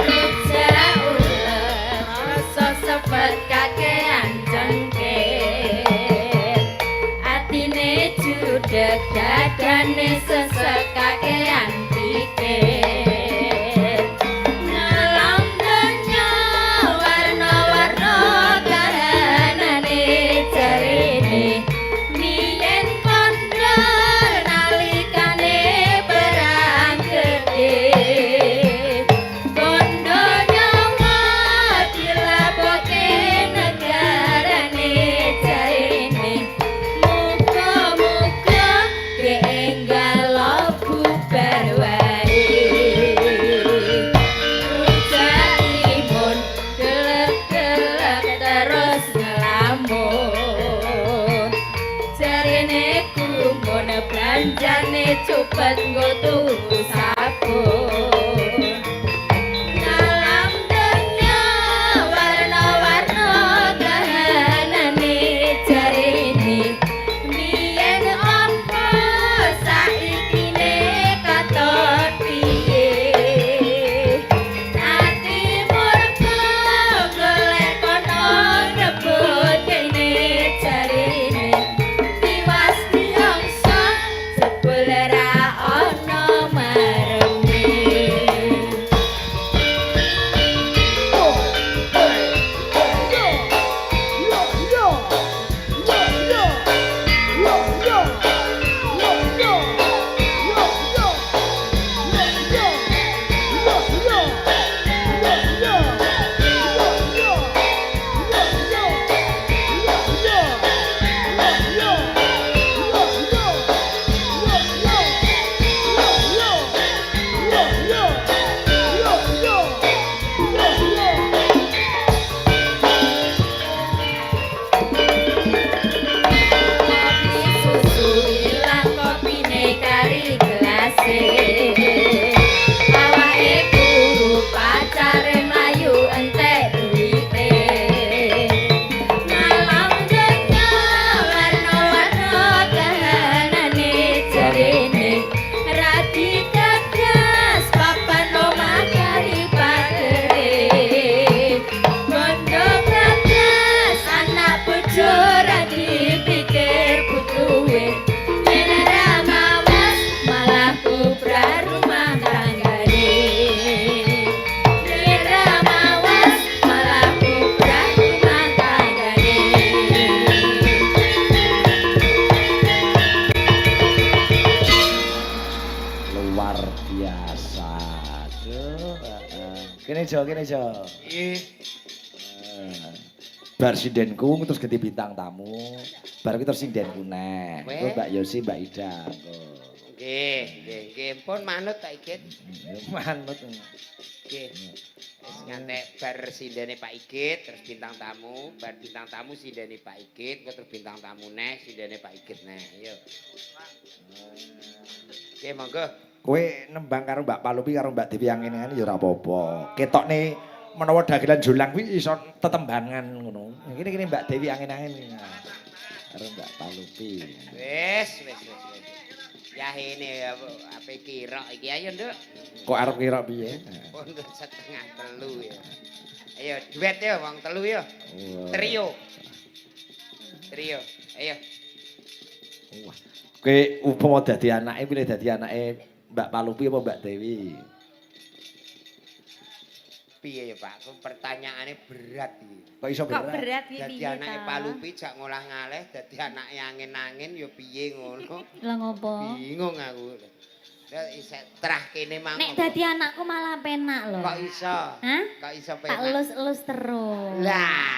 Rujak ulek rasa sepet kakean cengkeh, atine judeg dadane sesek kakean pikir. Ngalam donya warna-warna kahanane jarene, biyen kandha nalikane perang gedhe. Kondo nyawa dilapoke negarane jarene, muga-muga geenggal bubar. biasa. Aduh, heeh. Kene Jo, kene Jo. Nggih. Bar sindenku terus ganti bintang tamu. Bar kuwi terus sindenku neh. Weh. Engko Mbak Yosi, Mbak Ida engko. Nggih, nggih, nggih. Pun manut Pak Igit. Manut. Nggih. Wis ngantek bar sindene Pak Igit terus bintang tamu, bar bintang tamu sindene Pak Igit, engko terus bintang tamu neh sindene Pak Igit neh. Ayo. Nggih, monggo. Kowe nembang karo Mbak Palupi karo Mbak Dewi yang ngene ya ora apa-apa. Ketokne menawa dagelan jolang kuwi iso tetembangan ngono. Kene kene Mbak Dewi angin-angin. Karo Mbak Palupi. Wis, wis, wis, wis. Ya ini ape kira iki ayo Nduk. Kok arep kira piye? Pun 2:30 ya. Ayo duet ya wong telu ya. Trio. Trio. Ayo. Wah. Kowe upama dadi anake pilih dadi anake Mbak Palupi apa Mbak Dewi? Piye ya Pak? Kok pertanyaane berat iki. Kok iso Kok berat? berat iki Dadi piye anake ta? Palupi jak ngolah-ngaleh, dadi anake angin-angin ya piye ngono. Lah ngopo? Bingung aku. Lah isek trah kene mang. Nek dadi anakku malah penak lho. Kok iso? Hah? Kok iso Tak penak? elus-elus terus. Lah.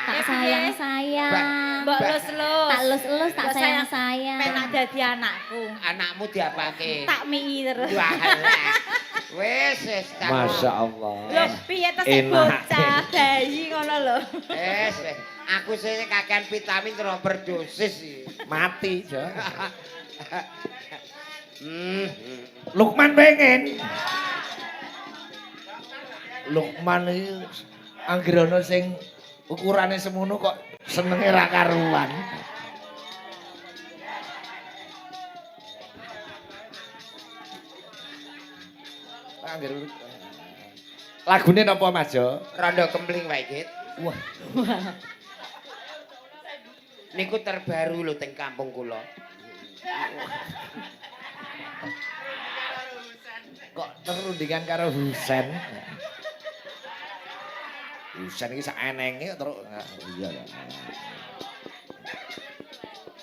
Tak sayang-sayang. Mbok elus-elus. Tak elus-elus, tak Mbok sayang. sayang-sayang. Penak dadi anakku. Anakmu diapake? Tak mii terus. Wah. Lah. Wis wis tak. Masya Allah. Lho, piye to sik Enak. bocah bayi ngono lho. Wis wis. Aku sih kakean vitamin terus overdosis iki. Mati, Jo. Lukman pengen. Lukman iki anggere ana sing ukurane semono kok senenge ra karuan. Anggere lagune napa Mas Jo? Rondo kempling wae, Git. Wah, Niku terbaru lho teng kampung kula. Kok terundingan karo Husen. Husen iki sak enenge terus iya ta.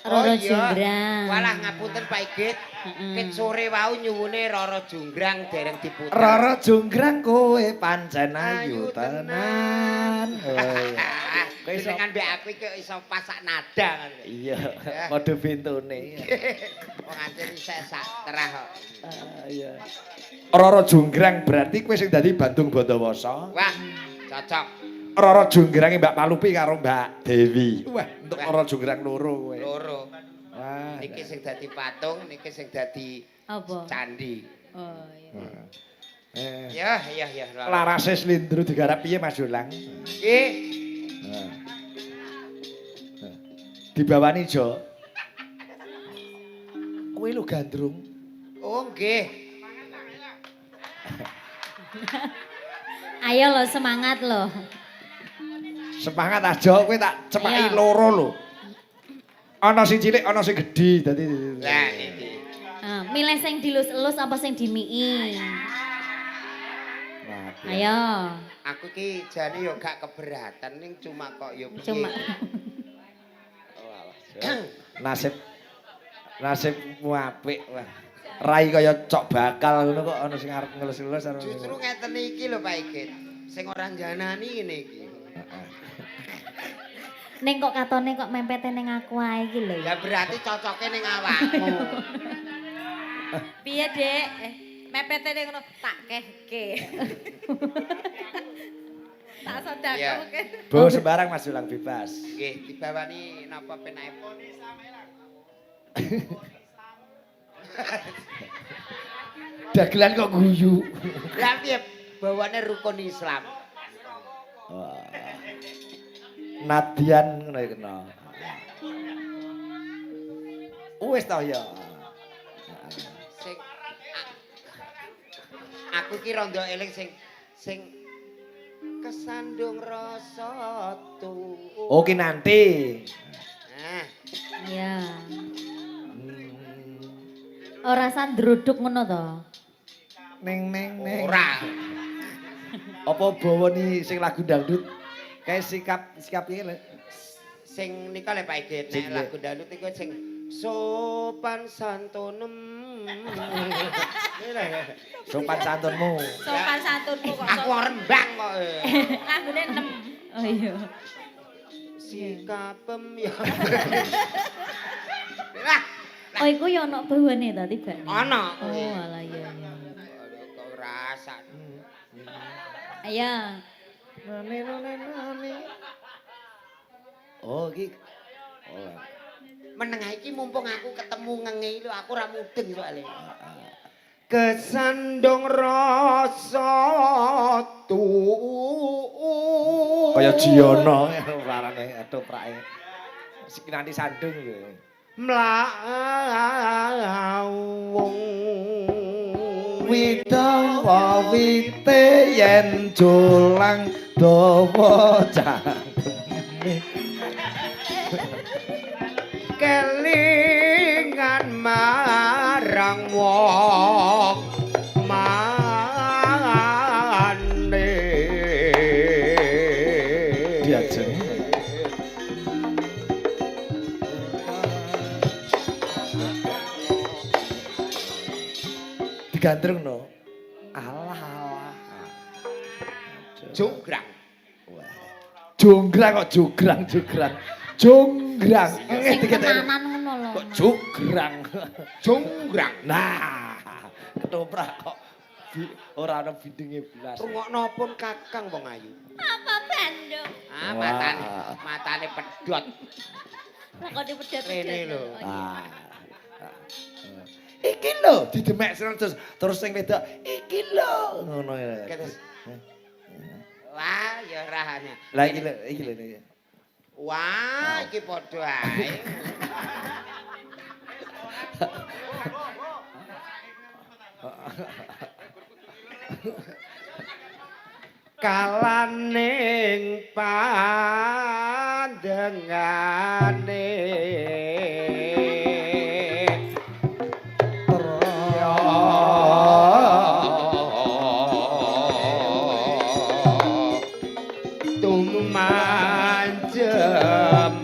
Roro Oh, iya. Jonggrang. Walah ngapunten Pak Igit. Heeh. Ket sore wau nyuwune Roro Jonggrang dereng diputer. Roro Jonggrang kowe pancen Ayu ayu tenan. Oh, iya. Kowe iso Jenengan mbek aku iki iso pasak nada ngono. Iya, padha bentone. Wong ancen isih sak terah kok. Ah, iya. Roro Jonggrang berarti kowe sing dadi Bandung Bondowoso. Wah, cocok. Roro Jonggrange Mbak Palupi karo Mbak Dewi. Wah, entuk Roro Jonggrang loro kowe. Loro. Wah. Niki sing dadi patung, niki sing dadi Apa? candi. Oh iya. Eh. Ya, ya, ya. Roro. Larase slindro digarap piye Mas Jolang? Nggih. Nah. Dibawani Jo. Kowe lho gandrung. Oh, nggih. Ayo lo semangat lo. Semangat aja kowe tak cepaki Ayo. loro lho. Ana sing cilik, ana sing gedhi dadi. Lah niki. Ah, milih sing dilus-elus apa sing dimii? Mati. Ayo. Aku ki jane yo gak keberatan ning cuma kok yo piye. Cuma Oh, alah, Jo. Nasib nasibmu apik wah. Rai kaya cok bakal ngono kok ana sing arep ngelus-elus arep. Justru ngeten iki lho Pak Igit. Sing ora njanani ngene iki. ning kok katone kok mempete ning aku ae iki lho. Ya berarti cocoke ning awakmu. Piye, Dek? Mepete ning ngono tak kehke. Tak sedekahke. Bo sembarang Mas Jolang bebas. Nggih, dibawani napa penake. Dagelan kok guyu. Lah piye bawane rukun Islam. Wah. Nadian ngono ya kena. Wis toh ya. Sing aku ki rondo eling sing sing kesandung rasa tu. Oh ki nanti. Nah, Iya. Ora sandruduk ngono to. Neng neng neng. ora. Apa bawa nih sing lagu dangdut? Kayak sikap sikap iki lho. Sing nika lho Pak Igit, Sing nek lagu dangdut iku sing Sopan santunem. Sopan santunmu. Sopan santunmu kok. Aku Rembang kok. Nganggone 6. Oh iya. Sikapem ya. Lah, Oh iku ya ono bawane ta tibane. ana. Oh alah iya iya. Kok rasa. Ayo. Nane nane nane. Oh iki. Oh. Menengah iki mumpung aku ketemu ngenge lho, aku ora mudeng soalnya. Kesandung rasa tu. Kaya Jiono warane ketoprake. Sing nanti sandung lho. Mlawung. Widawa wite yen jolang dawa cangkeme. Kelingan marang wong mane. Diajeng. Digandrung no. Alah alah. Jonggrang. Wah. Jonggrang kok jograng jograng. Jonggrang. Sing tenanan ngono lho. Kok jograng. Jonggrang. Nah, ketoprak kok ora ana bindinge blas. Rungokno pun Kakang wong ayu. Apa Bandung? Ah, matane, matane pedhot. Lah kok dipedhot-pedhot. Rene lho. Oh, iya. Ah. Iki lho didemek terus terus sing wedok iki lho ngono ya. Terus. Wah, ya rahane. Lah iki lho, iki lho. Wah, iki padha ae. Kalaning pandengane. Tumanjem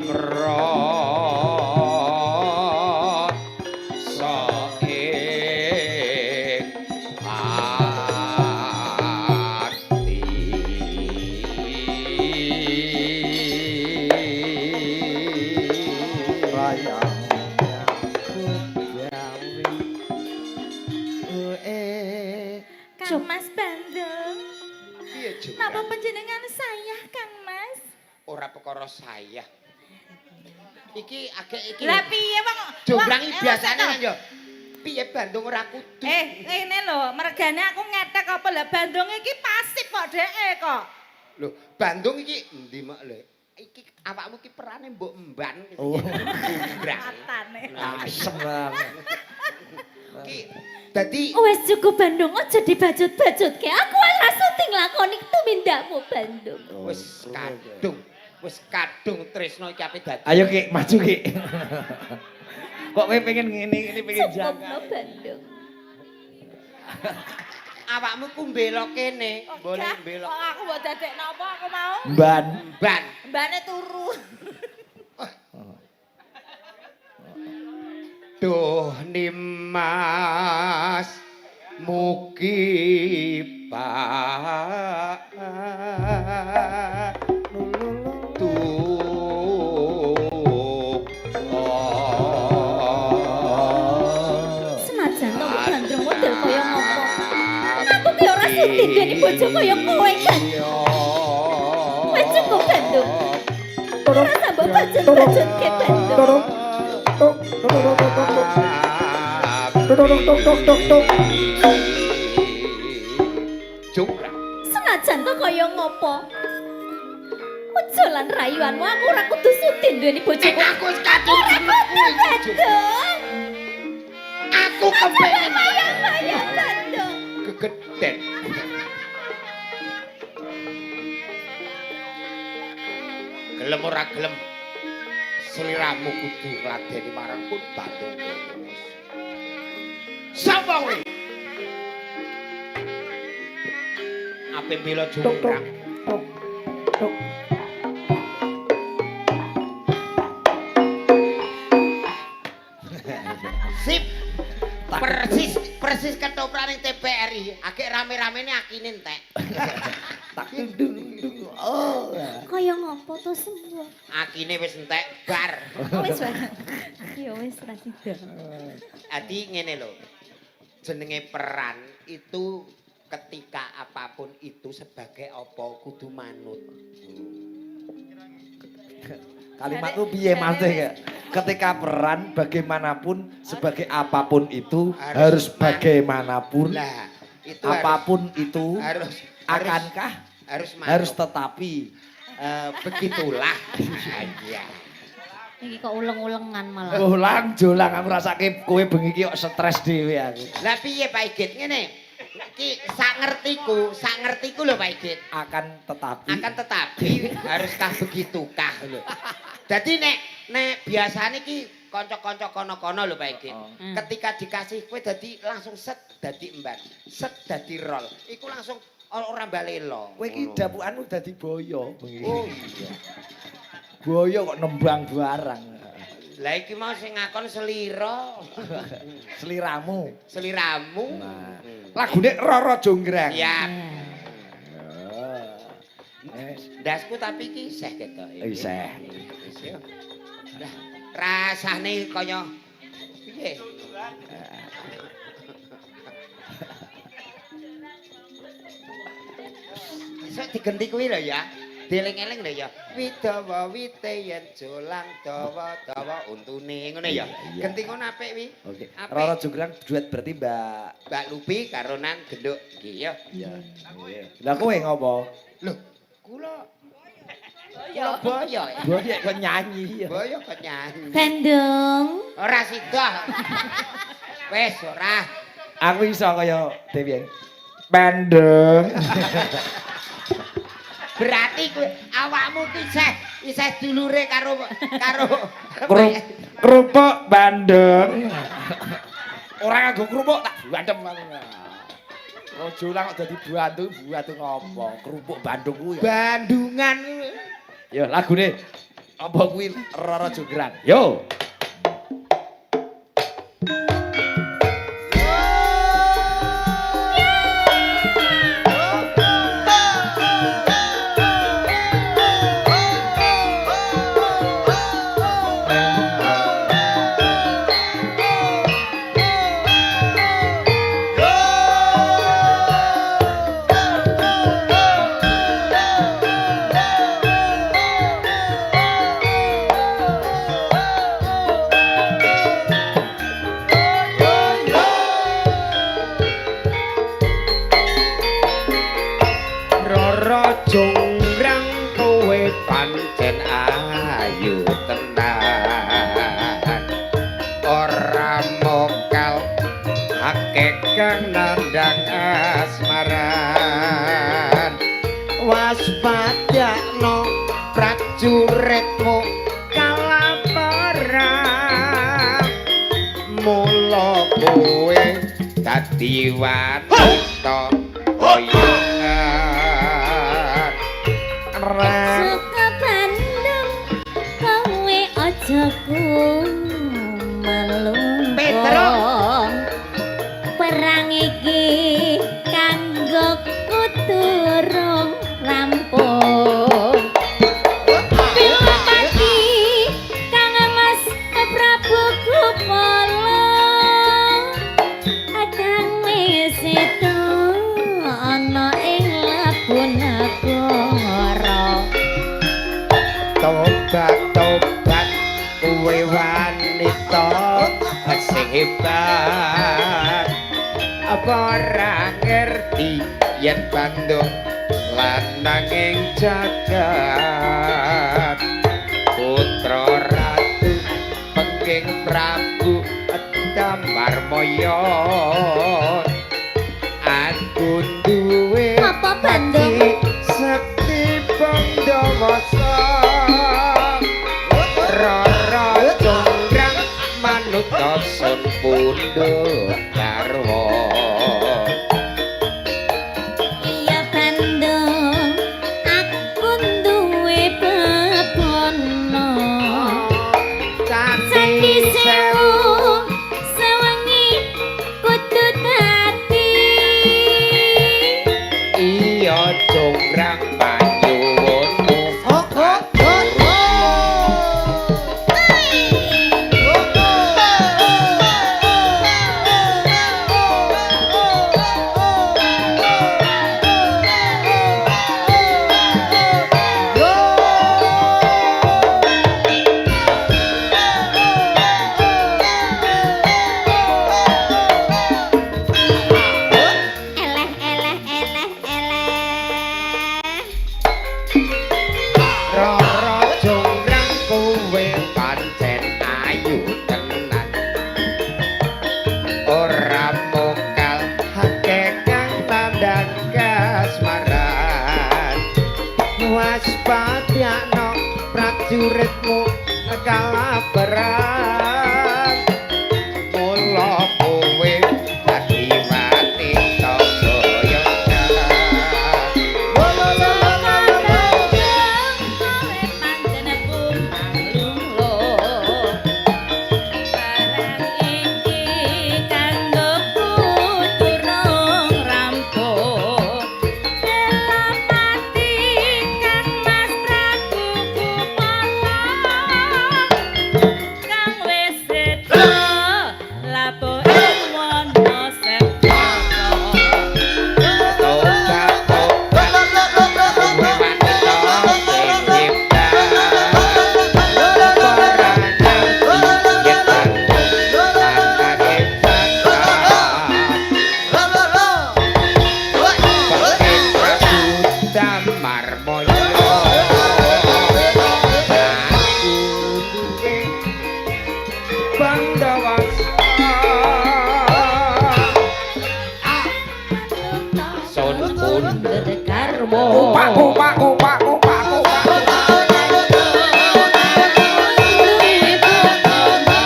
rasa ing ati. Rayang gawe. Kang Mas Bandung. Piye Jonggrang? Napa panjenengan saya Kang Mas? Ora perkara saya. Iki agek iki. Lah piye wong? Jonggrang iki Wong- biasane kan yo. Piye Bandung ora kudu. Ngene lho, mergane aku ngetek apa lah Bandung iki pasif kok dheke kok. Lho, Bandung iki endi mak lho? Iki awakmu iki perane mbok emban. Oh. Jonggrang. Matane. Asem banget. Iki dadi Wes cukup Bandung, aja dibacut-bacutke. Aku ora sudi nglakoni tumindakmu Bandung. wis kadung, wis kadung tresno iki ape dadi. Ayo Ki, maju Ki. Kok kowe pengen ngene ngene pengen Cukup jangka. no Bandung. Awakmu ku mbelok kene, boleh mbelok. Kok aku mbok dadekno apa aku mau? Mban. Ban. Mbane turu. Duh Nimas mugi pak Senajan to Bandung model kaya ngopo. Aku ki ora sudi duweni bojo kaya kowe kan. Wes cukup Bandung. Ora tambah bajut-bajutke Bandung. Jonggrang. Senajan to kaya ngopo. Aja lan rayuanmu aku ora kudu sudi duweni bojo kowe. Aku wis kadung Ora kudu Bandung. Aku kepengen Bayang-bayang Bandung. gegeden. Gelem ora gelem sliramu kudu ngladeni marang pun Bandung Bondowoso. Sapa kowe? Ape bela jonggrang? Persis persis ketoprak ning TPRI. Agek rame-ramene akine entek. Tak dung dung. Oh. Kaya ngopo to semua? Akine wis entek bar. Wis wae. Ya wis ra sida. Adi ngene lho. Jenenge peran itu ketika apapun itu sebagai apa kudu manut. Kalimatmu piye maksudnya? Ketika peran bagaimanapun sebagai apapun itu Harus harus bagaimanapun Lah, itu apapun itu harus akankah harus manut. harus tetapi Begitulah. Iya. Iki kok uleng-ulengan malah. Ulang jolang aku rasake kowe bengi iki kok stres dhewe aku. Lah piye Pak Igit ngene? Iki sak ngertiku lho Pak Igit. Akan tetapi Akan tetapi haruskah begitukah lho. Dadi nek nek biasane iki kanca-kanca kono-kono lho Pak Igit. Oh. Hmm. Ketika dikasih kowe dadi langsung set dadi emban, set dadi rol. Iku langsung ora balelo. Kowe iki dapukanmu dadi boyo bengi. Oh iya. Boyo kok nembang barang. Lah iki mau sing ngakon selira. Seliramu. Seliramu. Nah. Lagune Roro Jonggrang. Siap. Wes. Ndasku tapi iki isih ketok. Isih. Isih. Lah rasane kaya piye? Besok digenti kuwi lho ya. Dieling-eling lho ya. Widawa wite yen jolang dawa-dawa untune ngono ya. Iya. Genti ngono apik wi. Oke. Apik. Roro Jonggrang duet berarti Mbak Mbak Lupi karo Nan Genduk iki ya. Iya. Lah kowe ngopo? Lho, kula kula boyo. Boyo kok nyanyi ya. Boyo kok nyanyi. Bandung. Ora sida. Wis ora. Aku iso kaya Dewi. Bandung. Berarti kowe awakmu ki isih isih dulure karo karo Kerupuk Bandung. Ora nganggo kerupuk tak bandem aku. Ojo lah kok dadi bantu, bantu ngopo? Kerupuk Bandung kuwi. ya. Bandungan. Yo lagune apa kuwi Roro Jonggrang. Yo. Roro Jonggrang kowe pancen ayu tenan. Ora mokal akeh kang nandhang asmaran. Waspadakno prajuritmu kalaparan. Mula kowe dadi wanita boyongan. Suka Bandung kowe aja kumelungkung. Petro. Perang iki kanggo kuturung rampung. Pilopati Kang Mas Prabu Gupala kang wis sedo ana ing Labu Nagara. Tobat tobat kowe wanita sing hebat. Apa ora ngerti yen Bandung lanang ing jagat. Putra ratu pengking Prabu Damar Moyo. Aku duwe Apa Bandung? mati sekti Bandawasa. Roro Jonggrang manut sun pundhut garwa. Iya Bandung, aku duwe bebono. Candi Candi sewu sewengi ku Tandang kasmaran waspadakno prajuritmu kala perang mula kowe dadi mati toya. Kowe pancen kumalunglo. Barang iki kanggo durung rampung. Selapati Kang Mas Prabu Kupala kang wis sedo lapo ing wana separa. Tobat tobat kowe wanita sing hebat ora ngerti yen anake bakat Prabu Damar Moyo aku duwe Bandawasa Sun pundur garwa. Kopak kopak kopak kopak kopak.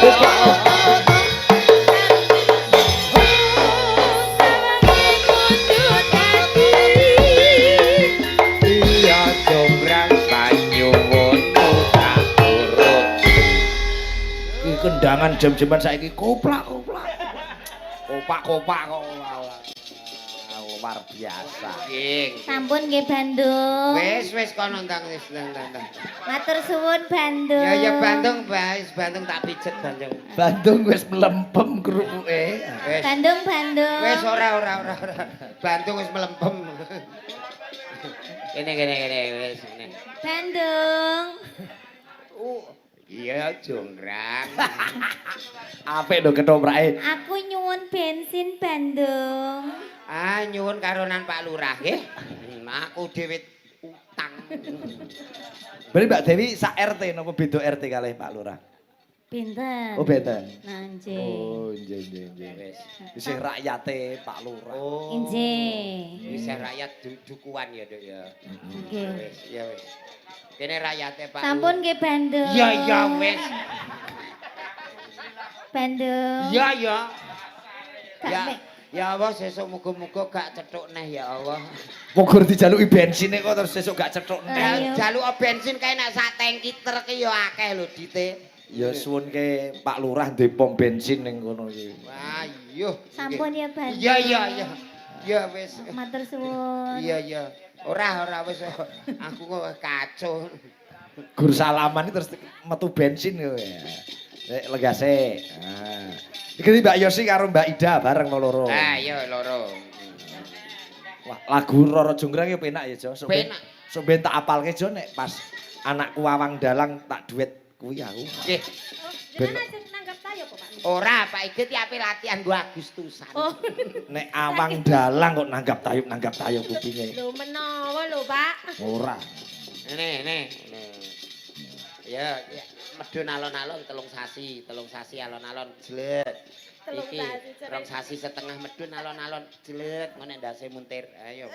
Kopak. Iya jonggrang panyuwunmu tak turut. Iki kendangan jam-jaman saiki koplak koplak. Kopak kopak kok luar biasa. Nggih. Sampun nggih Bandung. Wis wis kono ndang wis ndang ndang. Ndang. Matur suwun Bandung. Ya ya Bandung wis Bandung tak pijet Bandung. Bandung wis melempem kerupuke. Wis. Bandung Bandung. Wis ora ora ora ora. Bandung wis melempem. Kene kene kene wis kene. Bandung. Iya jonggrang. Apik lho ketoprake. Aku nyuwun bensin Bandung. Ah nyuwun karonan Pak Lurah nggih. Aku dhewe utang. Berarti Mbak Dewi sak RT napa beda RT kalih Pak Lurah? Pinten. Oh benten. Nah, nggih. Oh nggih nggih nggih. Wis. Isih rakyate Pak Lurah. Oh. Injih. Bisa rakyat dukuan ya, Duk ya. Nggih. Wis, ya wis. Kene rakyate Pak. Sampun nggih Bandung. Ya ya wis. Bandung. Ya ya. Gak Ya. mek. Ya Allah sesuk muga-muga gak cethuk neh ya Allah. Mugur dijaluki bensine kok terus sesuk gak cethuk neh. Ayo. Jaluk bensin kae nek sak tangki truk ya akeh lho dite. Ya suwunke Pak Lurah ndek pom bensin ning kono iki. Wah, iya. Sampun ya Bandung. Iya iya iya. Ya wis. Matur suwun. Iya iya. Ora ora wis aku kok kacau. Gur salaman iki terus metu bensin kowe. Nek legase. Nah. Iki Mbak Yosi karo Mbak Ida bareng loro. Ah iya loro. Wah, lagu Roro Jonggrang ya penak ya, Jo. Sok ben- Penak. Sok ben tak apalke Jo nek pas anakku Awang Dalang tak duet kuwi aku. Nggih. Ben Nanggap tayo kok, Pak. Ora Pak Igit ki ape latihan nggo Agustusan. Oh. Nek Awang Dalang kok nanggap tayub kupinge. Lho menawa lho, Pak. Ora. Nih, nih, nih. Ya, ya, medun alon-alon telung sasi alon-alon jlet. Telung Iki sasi, cerit. 2,5 sasi medun alon-alon jlet ngene ndase muntir. Ayo.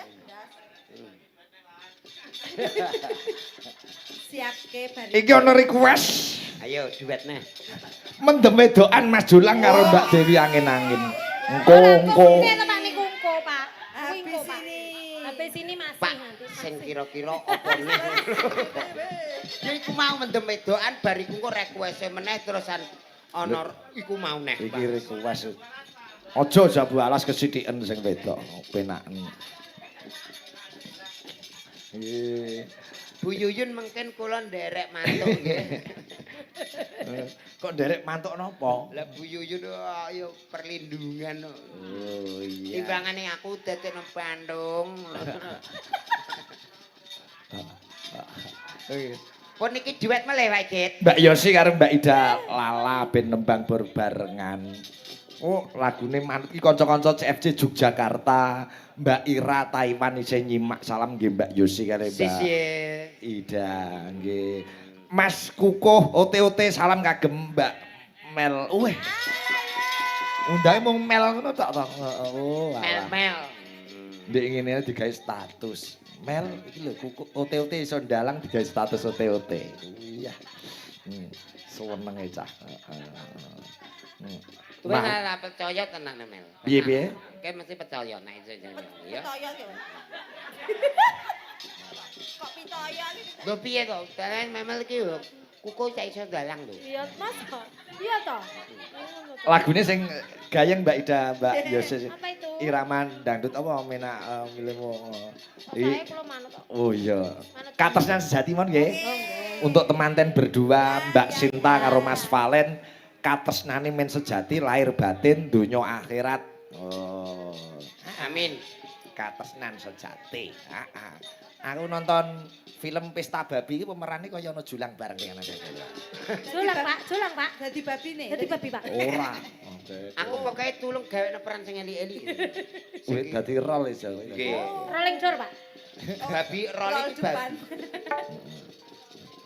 Siapke bar. Iki ana request Ayo duet neh. mendem wedokan Mas Jolang karo Mbak Dewi angin-angin. Engko engko. Ini to Pak niku engko, Pak. Kuwi engko, Habis Pak. ini. Habis ini masih Pak, nanti. sing kira-kira apa neh? Ya iku mau mendem wedokan bar iku engko request meneh terusan ana iku mau neh. Pak. Iki request. Aja jabu alas kesithiken sing wedok, penaken. Nggih. Bu Yuyun mungkin kula nderek mantuk nggih. Kok nderek mantuk napa? Lah Bu Yuyun ayo perlindungan. Oh iya. Timbangane aku dadekno Bandung. Pun iki duet melih Pak Igit. Mbak Yosi karo Mbak Ida Lala ben nembang berbarengan. Oh, lagune manut iki kanca-kanca CFC Yogyakarta, Mbak Ira Taiwan isih nyimak salam nggih Mbak Yosi karo Mbak Sisih. Ida nggih. Mas Kukuh OT-OT salam kagem Mbak Mel. Weh. Undange mung Mel ngono tok to. Oh, alah. Mel-mel. Ndek ngene digawe status. Mel iki lho kuku OT-OT iso ndalang digawe status OT-OT. Iya. Senenge cah. Heeh. Kowe Nah, ora percaya tenan, Mel. Piye, piye? Kowe mesti percaya nek iso ya. Pitoyo ki. Kok pitoyo iki? Lho piye to? Dalan Memel iki lho kuku cak iso dalang lho. Iya, Mas. Iya toh. Lagune sing gayeng Mbak Ida, Mbak Yose. Apa itu? Iraman dangdut apa menak milihmu. Oh, saya kula manut kok. Oh iya. Manut. Katresnan sejati mon nggih. Oh, nggih. Untuk temanten berdua Mbak Sinta karo Mas Valen, katresnane men sejati lahir batin donya akhirat. Oh. Amin. Katresnan sejati. Heeh. Aku nonton film Pesta Babi iki pemerane kaya ana Julang bareng dengan aku. Julang, Pak. Julang, Pak. Dadi babi nih. Dadi babi, Pak. Ora. Aku pokoke tulung gawekno peran sing eli-eli. Kuwi dadi rol iso. Nggih. Rolling door, Pak. Babi role Rol iki depan. babi.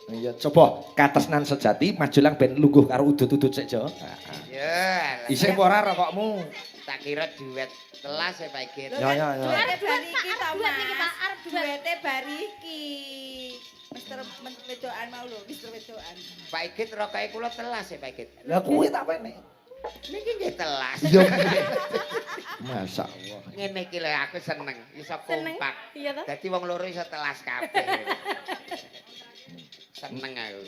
Iya, coba katresnan sejati Mas Julang ben lungguh karo udut-udut sik, Jo. Heeh. Ya. Isih apa ora rokokmu? Tak kira duet telas ya Pak Igit. Lho Ya, kan ya, ya. Duete bari iki to, Arep duet niki, Pak. Mas. Arep duet. Duete bari iki. Mister wedokan mau lho, Mister wedokan. Pak Igit rokoke kula telas ya Pak Igit. Lah kuwi tak pene. Niki nggih telas. Iya. Masa Allah. Ngene iki lho aku seneng, iso Seneng. kompak. Iya toh? Dadi wong loro iso telas kabeh. Seneng aku.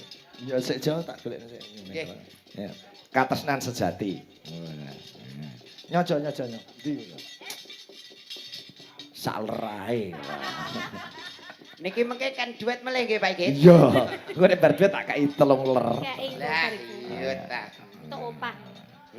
Ya sik Jo tak golekno sik. Nggih. Ya. Katresnan sejati. Nyojo nyojo nyo. Ndi? Salerae. Niki mengke kan duet melih nggih Pak Igit. Iya. Engko nek bar duet tak kai 3 ler. Kayak Lah iya ta. Tok opah.